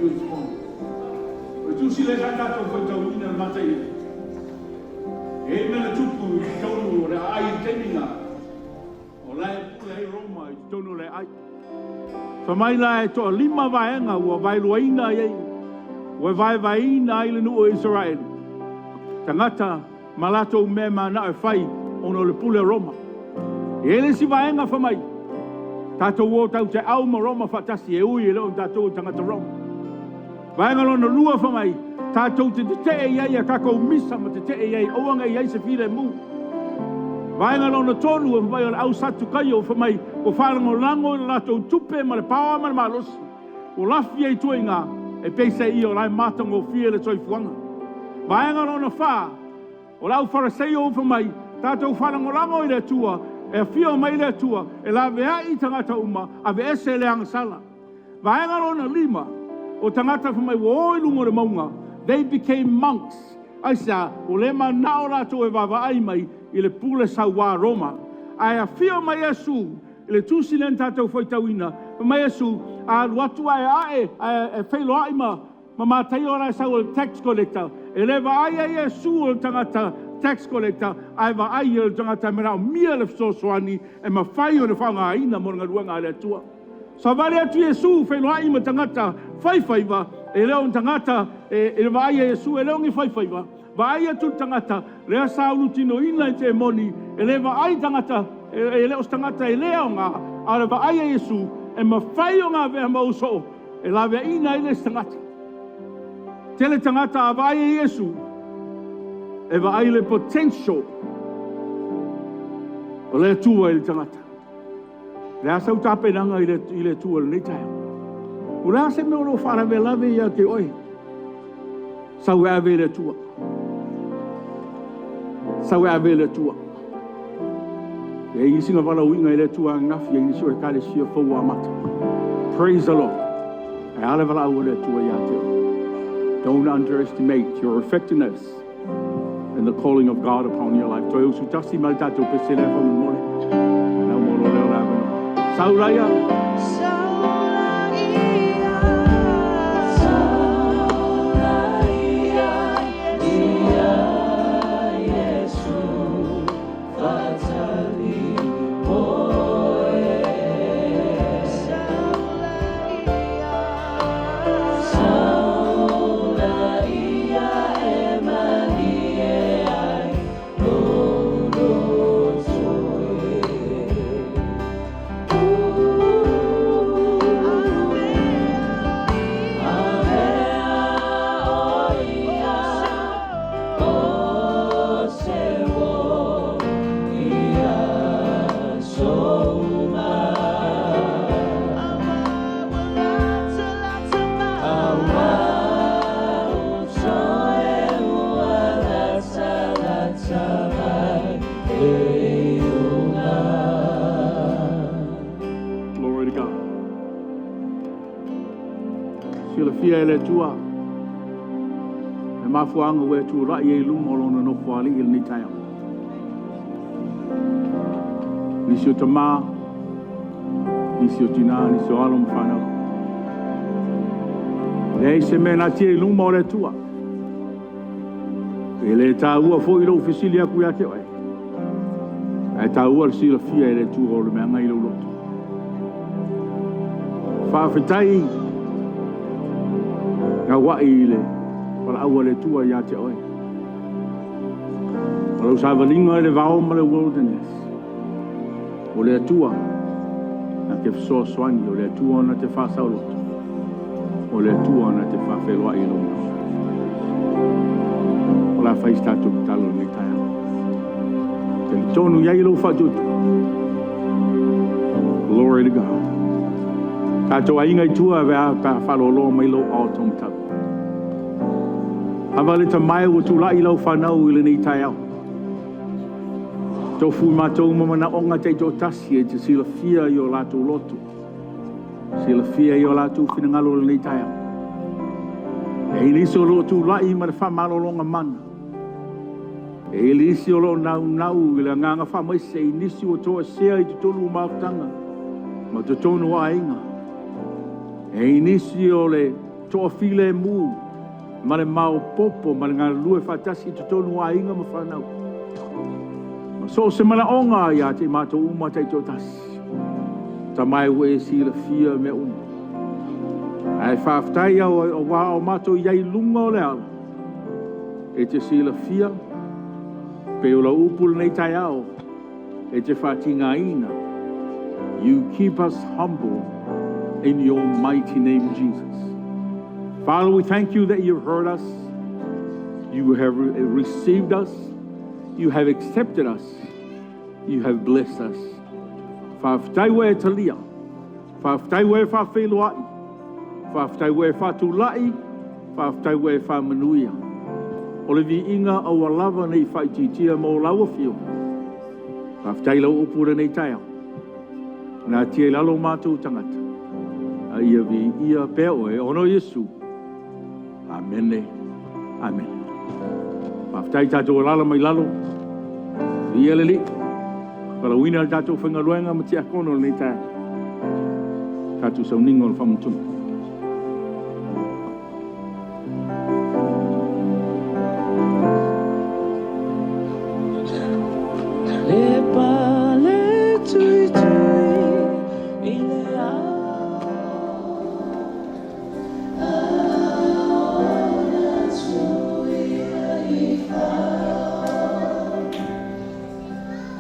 you this morning. O le tusi lea sa tatou faitauina le mataia. E i mea na tupu i totonu o le aai i le taimi lena. O la e pule ai Roma i totonu o le aai. Fai mai la e toalima vaega ua vaeluaina ai, ua vaevaeina ai le nuu o Isaraelu, tagata ma latou mea e mananao e fai ona o le pule a Roma. E i ai le isi vaega fai mai, tatou o tatou te au ma Roma faatasi e ui e le o tatou o tagata Roma. Vaega lona lua fai mai, tatou te tetee i ai i a tatou misa ma tetee i ai aua ne i i ai se filemu. Vaega lona tolu fai mai o le au Satukaio fai mai ua faalagolago i le latou tupe ma le paoa ma le malosi, ua lafi ai i tua i ina, e peiseai o la e matagofie le soifuaga. Vaega lona fa, o le aufaraseio fai mai, tatou faalagolago i le Atua, e afio mai le Atua e laveai tagata uma, aveese le agasala. Vaega lona lima, o tagata fai mai ua o i luga o le mauga, they became monks. Aisea? Ua le mananao latou e vaavaai mai i le pule saua a Roma. Ae afio mai Iesu i le tusi lea na tatou faitauina, fai mai Iesu, a alu atu ae ae, ae feiloai ma Mataio la e sau o le tax collector, e le vaai ai Iesu o le tagata tax collector, ae vaai ia o le tagata e manaomia le fesoasoani e mafai ona faaaogaina mo le galuega a le Atua. Savali atu Iesu feiloai ma tagata faifaiva, e le o ni tagata e le vaai a Iesu e le o ni faifaiva, vaai atu le tagata lea sa ulutinoina e temoni, e le vaai tagata, e le o se tagata e le aoga, a o le vaai a Iesu e mafai ona avea ma uso e laveaiina ai le isi tagata. Tele tagata a vaai e Iesu, e vaai le potential o le Atua i le tagata. O le a sau tapenaga i le Atua i lenei taeao? O le a se mea o lo o faalavelave ia te oe? Sau e ave i le Atua. Sau e ave i le Atua. E i ai nisi na valaauina e le Atua ananafi i nisi o ekalesia fou ua amata. Praise the Lord. Ae a le valaau a le Atua ia te oe? Don't underestimate your effectiveness in the calling of God upon your life. Toe usu tasi mai le tatou pese lea faamolemole. Na uma loa lea o le avanoa. Sau laia. Glory to God. Silafia e le Atua le mafuaaga ua e tulai ai i luma o Lona Nofoalii i lenei taeao. Nisi o tama, nisi o tina, nisi o alo ma fanau. E leai se mea e natia i luma o le Atua. E le taua foi lou fesili atu ia te oe, ae taua le silafia e le Atua o le mea i lou loto. Faafetai gauai i le valaau a le Atua ia te oe. O lau savaliga i le vao ma le wilderness, o le Atua na te fesoasoani, o le Atua na te faasaoloto, o le Atua na te faafeiloai i lou manao. O le a fai se tatou tatalo i lenei taeao. Talitonu i ai lou faatuatua. Glory to God. Tatou aiga i tua e a pe a faaloloa mai lou ao taumatau. Ava le tamae ua tulai lau fanau i lenei taeao. Tofu i matou ma manaoga taitoatasi e te silafia i o latou loto. Silafia i o latou finagalo i lenei taeao. E i nisi o lo o tulai ma le faamalologa mana. E i nisi o lo o naunau i le agaga faamaise i nisi ua toesea i totonu o mafutaga ma totonu o aiga. E i nisi o le Toafilemu ma le maopoopo ma le galulue faatasi i totonu o aiga ma fanau. Ma so o se manaoga ia te i matou uma taitoatasi. Tama e ua e silafia mea uma. Ae faafetai auā o matou i ai i luga o le ala, e te silafia pei o lau upu i lenei taeao, e te faatigaina. You keep us humble in your mighty name, Jesus. Father, we thank you that you've heard us, you have received us, you have accepted us, you have blessed us. Faafetai ua e talia, faafetai ua e faafeiloai, faafetai ua e faatulai, faafetai ua e faamanuia. O le viiga aua lava ne i faaitiitia mo lau afio. Faafetai i lau upu i lenei taeao. Natia i lalo o matou tagata. A ia viia pea oe, ona o Iesu. Amene. Amene. Faafetai tatou alaala mai lalo. Viia le Alii. Valaauina le tatou faigaluega ma tiakono i lenei taeao. Tatou sauniga o le faamatuga. Le pale tui tui i le ao Aona tui i fao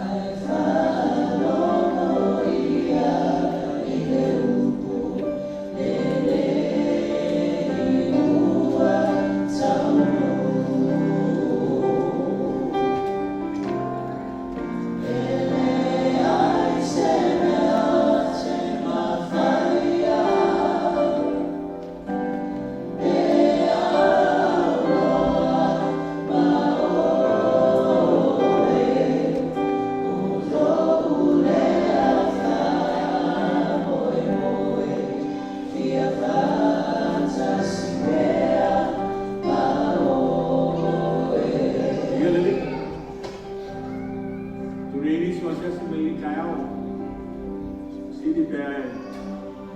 Ai whalogo ia i le upu Le le ua taunu. E leai se mea o te mawhaia E auloa ma oe O lou lea faamoemoe Fia faatasi pea ma oe. Ia le Alii. Tuli nisi o asiasi mai lenei taeao. Sili pe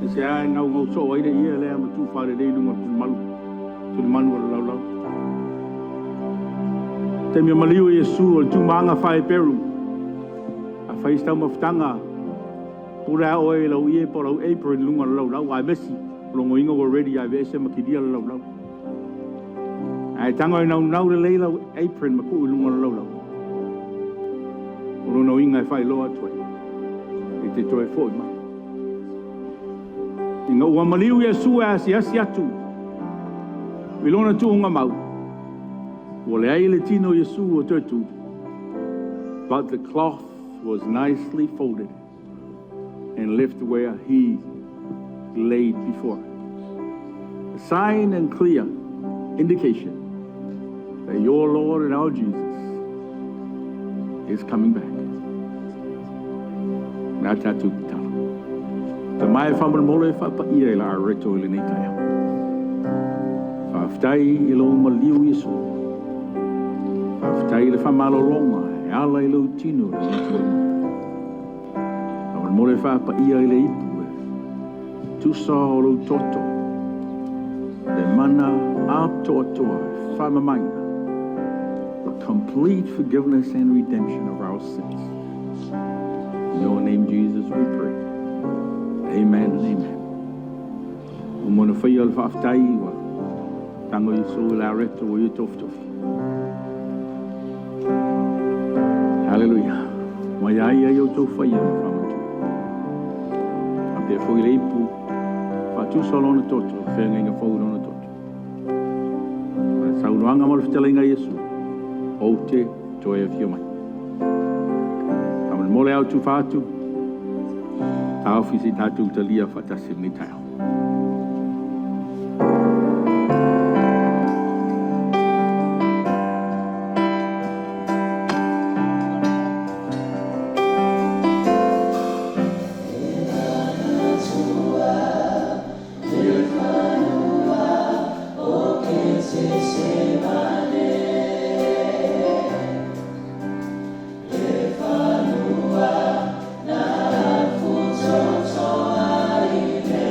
e se a e gaugau soo ai le ie lea ma tuufaalelei i luga o le tulimalu, tulimanu o le laulau. Taimi o maliu e Iesu o le tumaaga faa-Heperu, afai se taumafataga, pule lava oe i lau ie po o lau apron i luga o le laulau, a mesi, o lona uiga ua ready ae aveese ma kilia le laulau. Ae tago e naunau lelei lau apron ma tuu i luga o le laulau, o lona uiga e faailoa atu ai, e te toe foi mai. Ina ua maliu Iesu e asiasi atu i lona tuugamau, ua leai le tino o Iesu o toe tu, but the cloth was nicely folded and left where he laid before. A sign and clear indication that your Lord and our Jesus is coming back. Nā tātou tatalo. Tama e faamolemole e faapaia i la areto i lenei taeao. Faafetai i lou maliu Iesu. Faafetai i le faamalologa e ala i lou tino i lenei tulaga. Faamolemole e faapaia i le ipu e tusa o lou toto. Le mana atoatoa e faamamaina. The complete forgiveness and redemption of our sins. In your name, Jesus, we pray. Amen and amen. O mona whaia o le faafetai ua tango Iesu i le areto o ia tofitofi. Hallelujah. Mai ai ai o tau whaia ma whamatu. A pea foi le ipu, faatusa o lona toto, whengainga fau i lona toto. Ma saunoaga ma le fetalaiga a Iesu, ou te toe afio mai. Faamolemole au tufa atu, taofi se i tatou talia faatasi lenei taeao. Le fanua o Ketesemane. Le fanua na afutoto ai le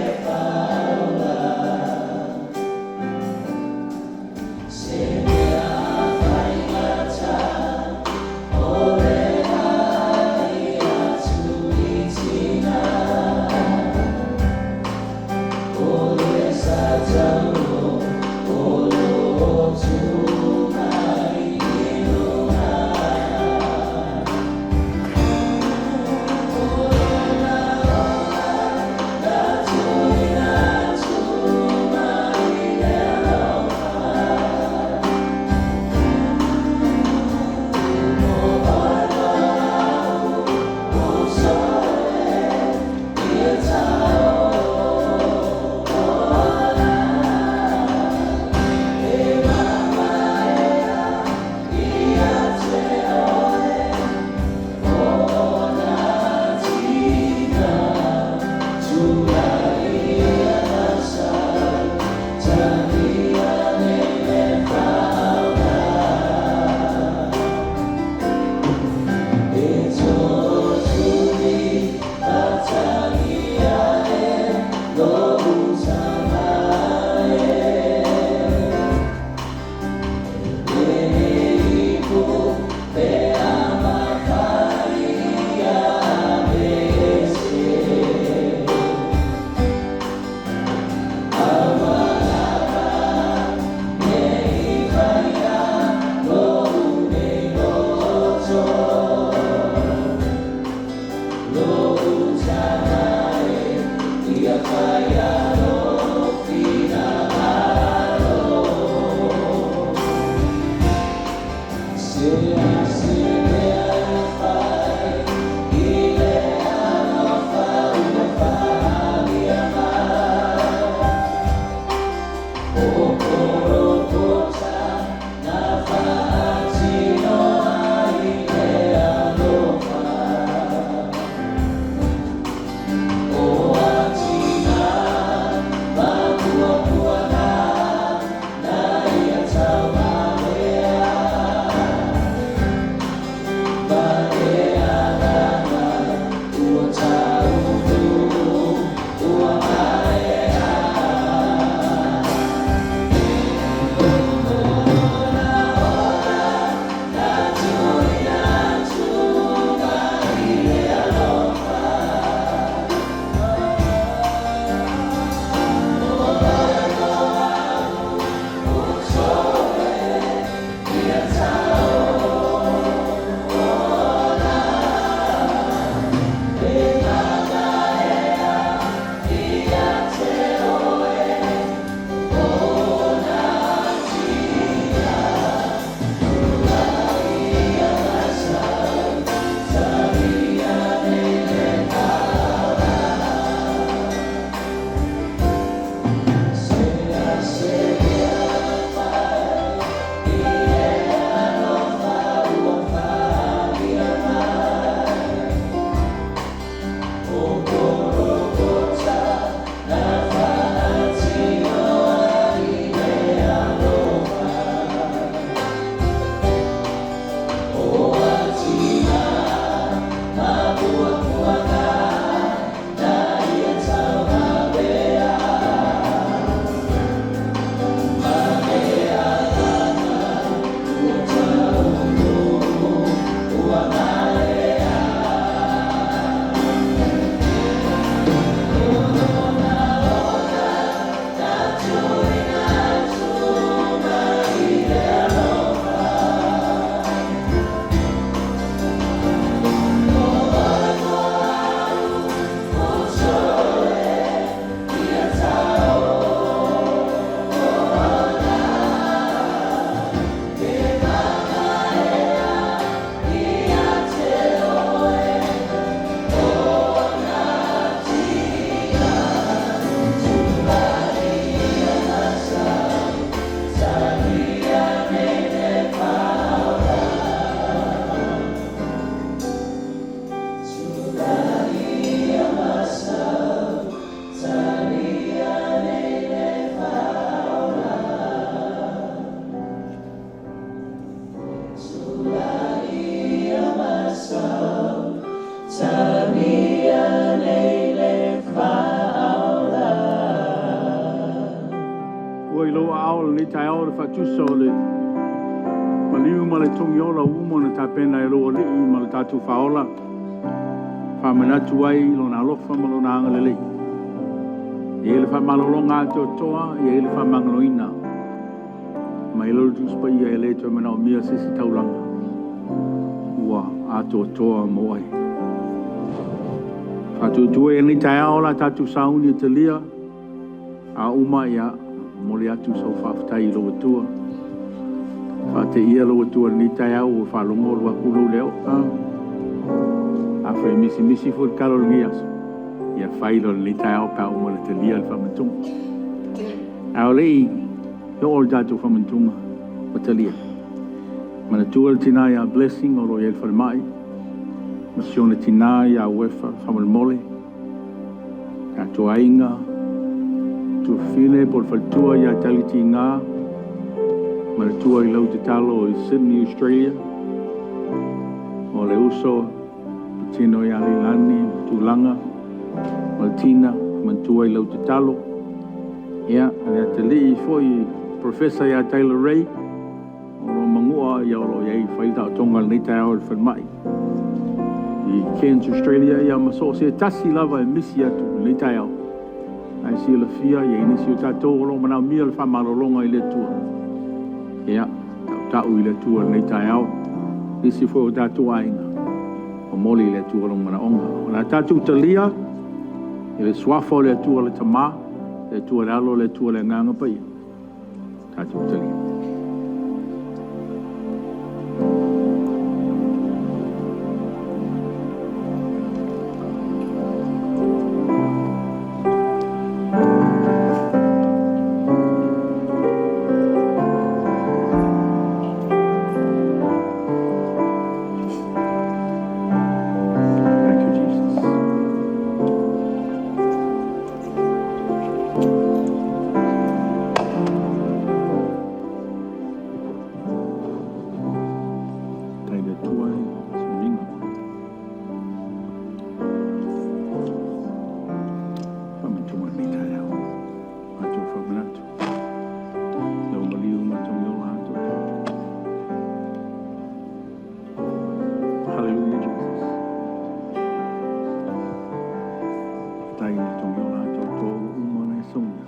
Ua i lou aao lenei taeao le faatusa o le maliu ma le togiola ua uma ona tapena e lou Alii ma le tatou Faaola, e faamanatu ai Lona alofa ma Lona agalelei. E i ai le faamalologa atoatoa, e i ai le faamagaloina. Mai lalo Tusi Paia e le toe manaomia se isi taulaga ua atoatoa mo oe. Faatuatua ia i lenei taeao la tatou sauni e talia, a uma ia momoli atu sau faafetai i lou Atua. Faateia lou Atua i lenei taeao ua faalogo alu atu lou leo. Afai e misimisi foi le tala o lenei aso, ia fai loa i lenei taeao pe a uma ona talia le faamanatuga. A o le i oo le tatou faamanatuga ua talia, manatua le tina ia Blessing o lo o i ai i le falemai, ma si ona tina ia Uefa. Faamolemole, tatou aiga, tuafafine po o le faletua ia Tali Tiga, manatua i lau tatalo i Sydney, Australia, o le uso patino ia Leilani, Tulaga ma le Tina, manatua i lau tatalo. Ia, le atalii foi Professor ia Taylor Ray, o lo o manua o lo o i ai fai le taotoga i lenei taeao i le falemai i Cairns, Australia, ia ma so o se tasi lava e misi atu i lenei taeao. Ae silafia e i ai nisi o tatou o lo o manaomia le faamalologa i le Atua. Ia, tautau i le Atua i lenei taeao. Nisi foi o tatou aiga, momoli i le Atua lou manaoga. O le a tatou talia i le suafa o le Atua le Tama, le Atua le Alo, le Atua le Agaga Paia. Tatou talia. Thank you, Jesus. Tai le Atua e suliga. Faamanatuga lenei taeao. Matou faamanatu. Lau maliu ma togiola atoatoa. Hallelujah, Jesus. Faafetai i le togiola atoatoa ua uma ona e saunia.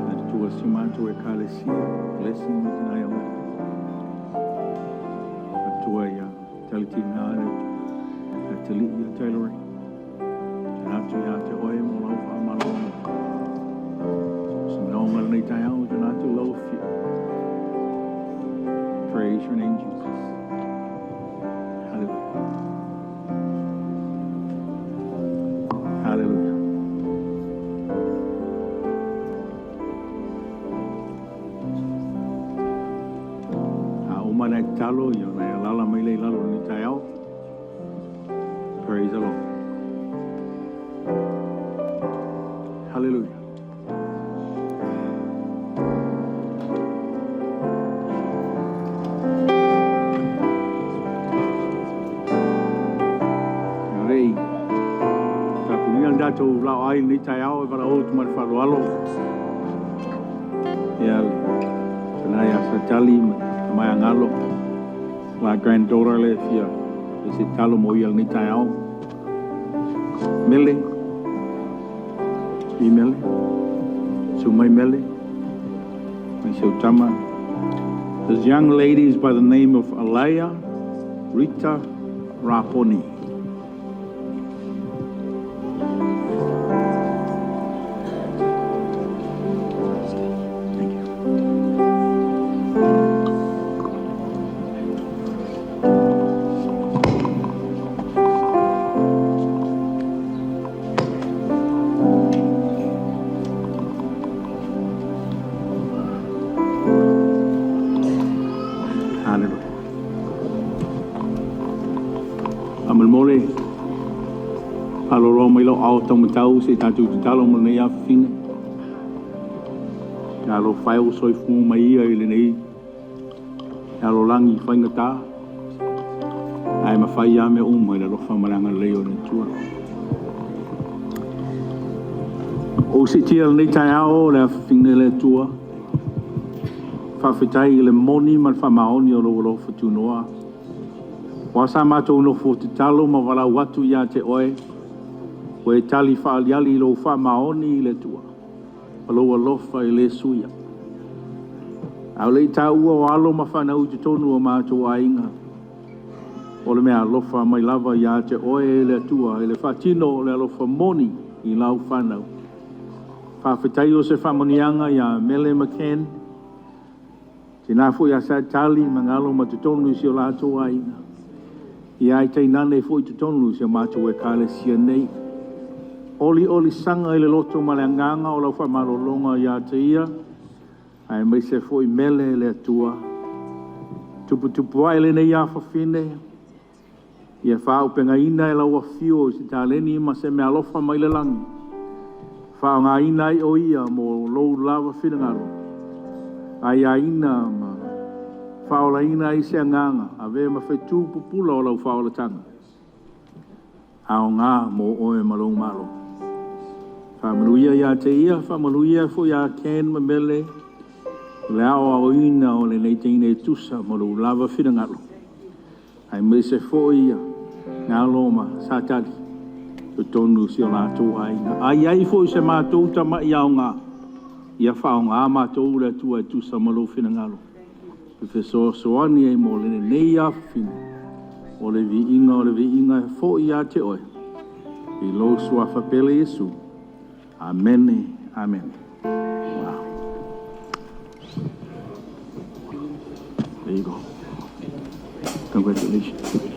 Manatua si o matou Ekalesia, Blessing ma tina ia oe. Manatua ia Talitina le atalii ia Taylor. Tana atu ia te oe mo lau faamalologa. So se manaoga lenei taeao, tana atu lau afio. Praise your name, Jesus. Hallelujah. Hallelujah. A uma na tatalo, ia na alala mai le i lalo i lenei taeao. Praise the Lord. Hallelujah. Rei. Tapunia le tatou laoai i lenei taeao e valaau atu ma le faaaloalo. Ia, tina ia Satali ma Maiangalo, la granddaughter le fia e se talo mo ia lenei taeao. Mele, i Mele, su mai Mele, mai seu tama. This young lady is by the name of Alaya Rita Raponi. Thank you. Hallelujah. Faamolemole, faaloloa mai lou ao taumatau se i tatou tatalo mo lenei afafine. Ia alofa e ua soifua mai ia i lenei lalolagi faigata, ae mafai lava mea uma i le alofa ma le agalelei o le Atua. Ou siitia lenei taeao le afafine le Atua, faafetai i le moni ma le faamaoni o lou alofa tunoa. Ua sa matou nofo tatalo ma valaau atu ia te oe. Ua e tali faaaliali i lou faamaoni i le Atua, ma lou alofa e le suia. A o le i taua o alo ma fanau i totonu o matou aiga, o le meaalofa mai lava ia te Oe e le Atua i le faatino o le alofa moni i lau fanau. Faafetai o se faamanuiaga ia Mele ma Ken, tina foi ia Satali ma alo ma totonu i si o latou aiga, ia ae tainane foi totonu i si o matou Ekalesia nei. Olioli saga i le loto ma le agaga o lau faamalologa ia te ia, aemaise foi Mele le Atua. Tuputupu ae lenei afafine, ia faaauupegaina e lau afio i se taleni ma se meaalofa mai le lagi, e faaaogaina ai o ia mo lou lava finagalo, aiaina ma faaolaina ai se agaga, avea ma fetu pupula o lau faaolataga, aoga mo oe ma lou Malo. Faamanuia ia te ia, faamanuia foi ia Ken ma Mele i le aoaoina o lenei teine e tusa ma lou lava finagalo, aemaise foi alo ma Satali i totonu o si o latou aiga. A i ai foi o se matou tamai aoga, ia faaaoga matou e le Atua e tusa ma lou finagalo e fesoasoani ai mo lenei afafine, o le viiga o le viiga e foi ia te Oe, i lou Suafa pele Iesu. Amene, amene. There you go. Congratulations.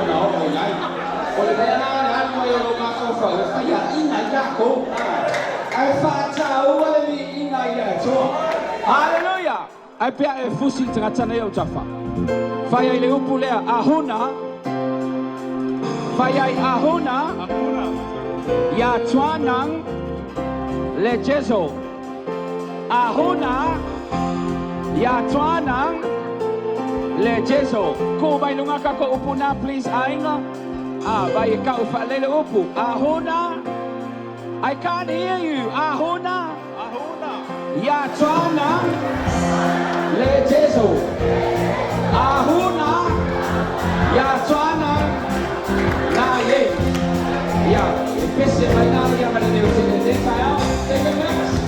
ona oo i ai. O le mea la le alu ai o lou mafaufau e faiaʻiga ai takou, ae faataua le viiga i le Atua. Haleluia! Ae pea e fusi i le tagata nei ou tafa. Fai ai le upu lea, ahuna, fai ai ahuna, ia tshwanang le Jesu. Ahuna, ia tshwanang le Jesu. Ku mai lunga ka ko upu na, please, aiga. Ah, vai e kau whaalele upu. Ahuna, I can't hear you. Ahuna, Ahuna. ia tshwanang le Jesu. Ahuna, ia tshwanang na ye. Ia, e pese mai na ia ma le neo te le taeao. Take a max.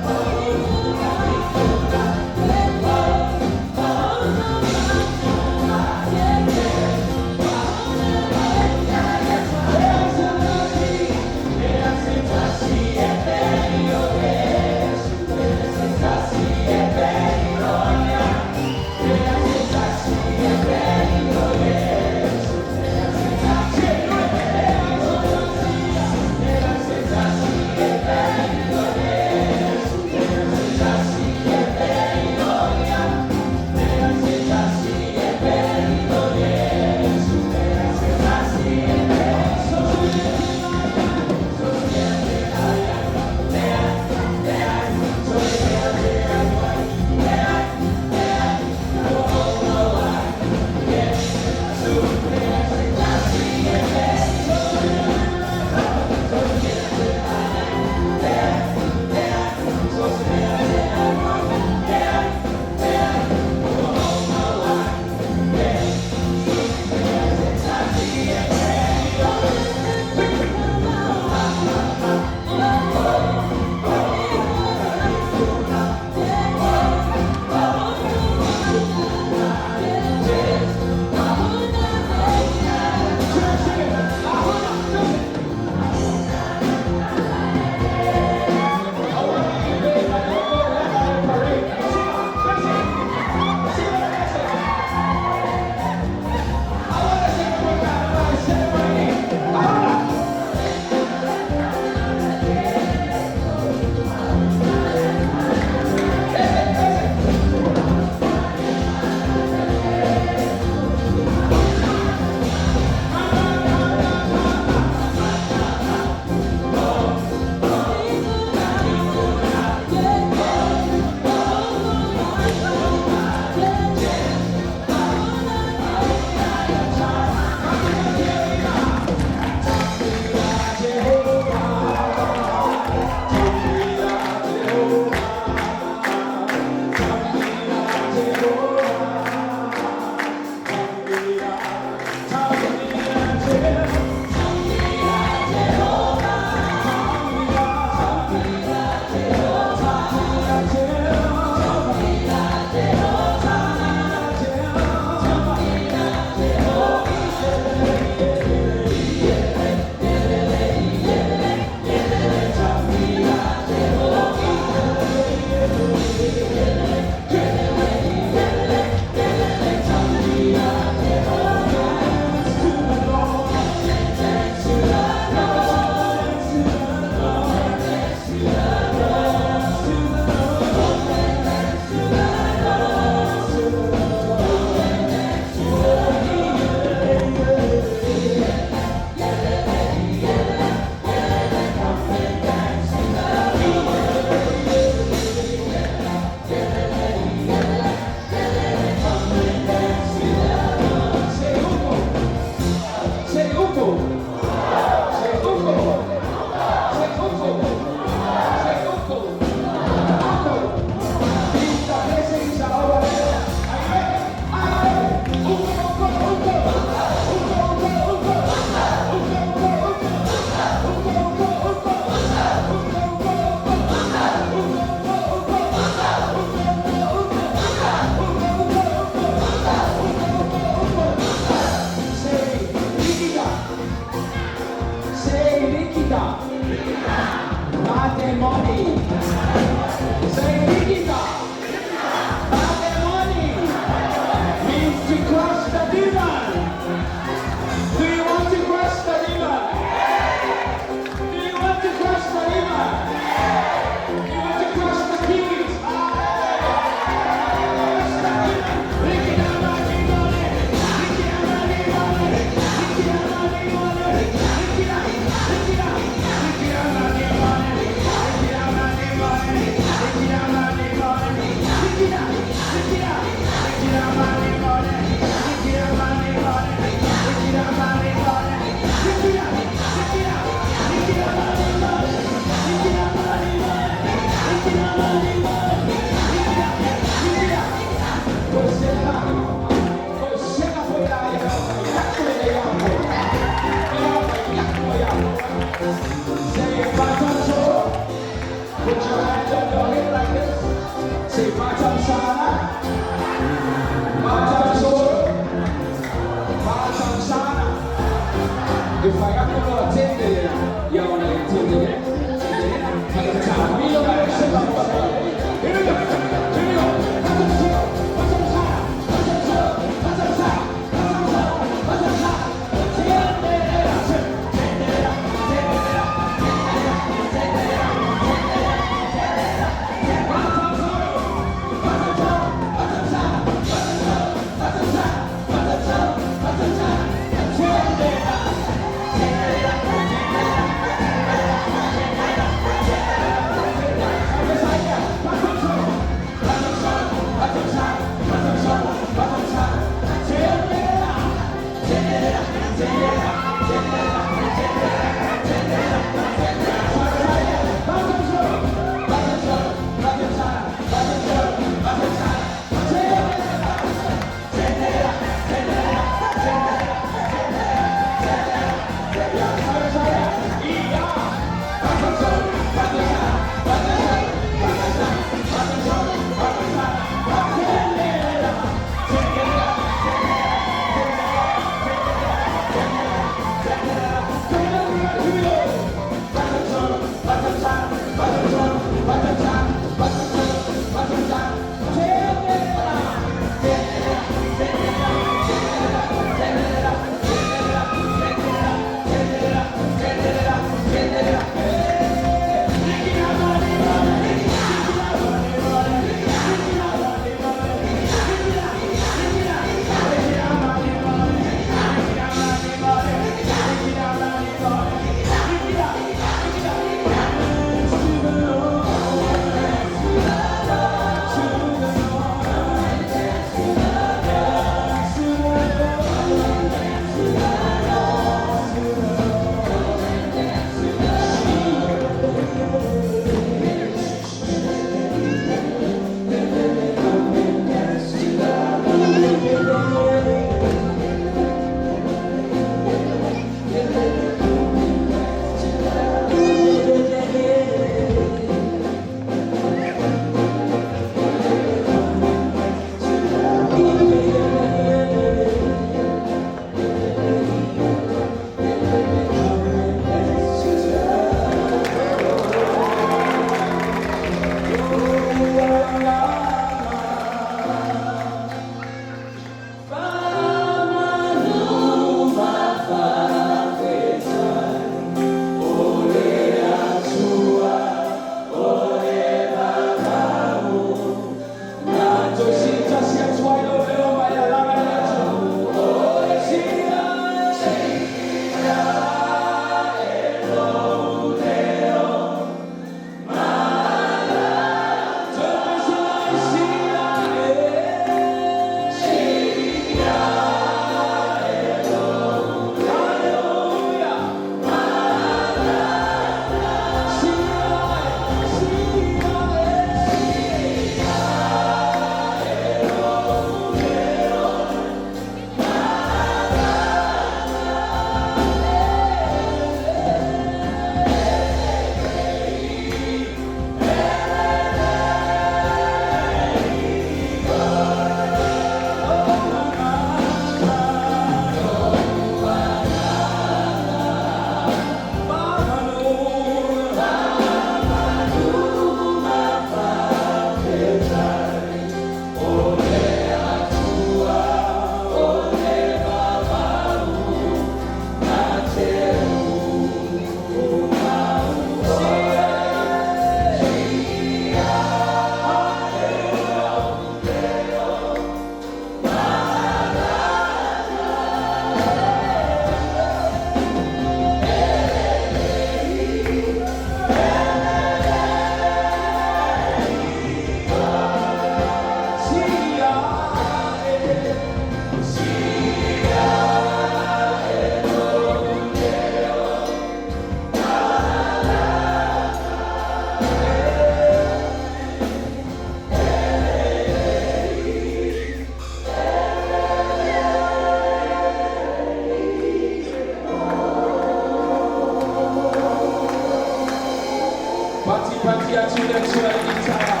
atu i le Atua i lenei taeao.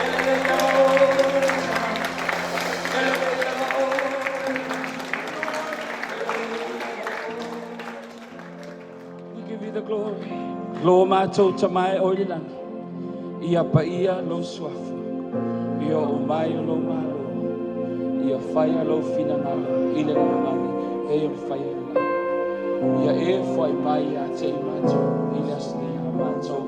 E lelei lava oe, E lelei lava oe. We give you the glory. Lo mātou Tama e oe i le lagi. Ia paia lou suafa. Ia oo mai lou Malo. Ia faia lou finagalo i le lalolagi e pei ona faia i le lagi. Ia e foai mai ia te i mātou i le aso nei a mātou.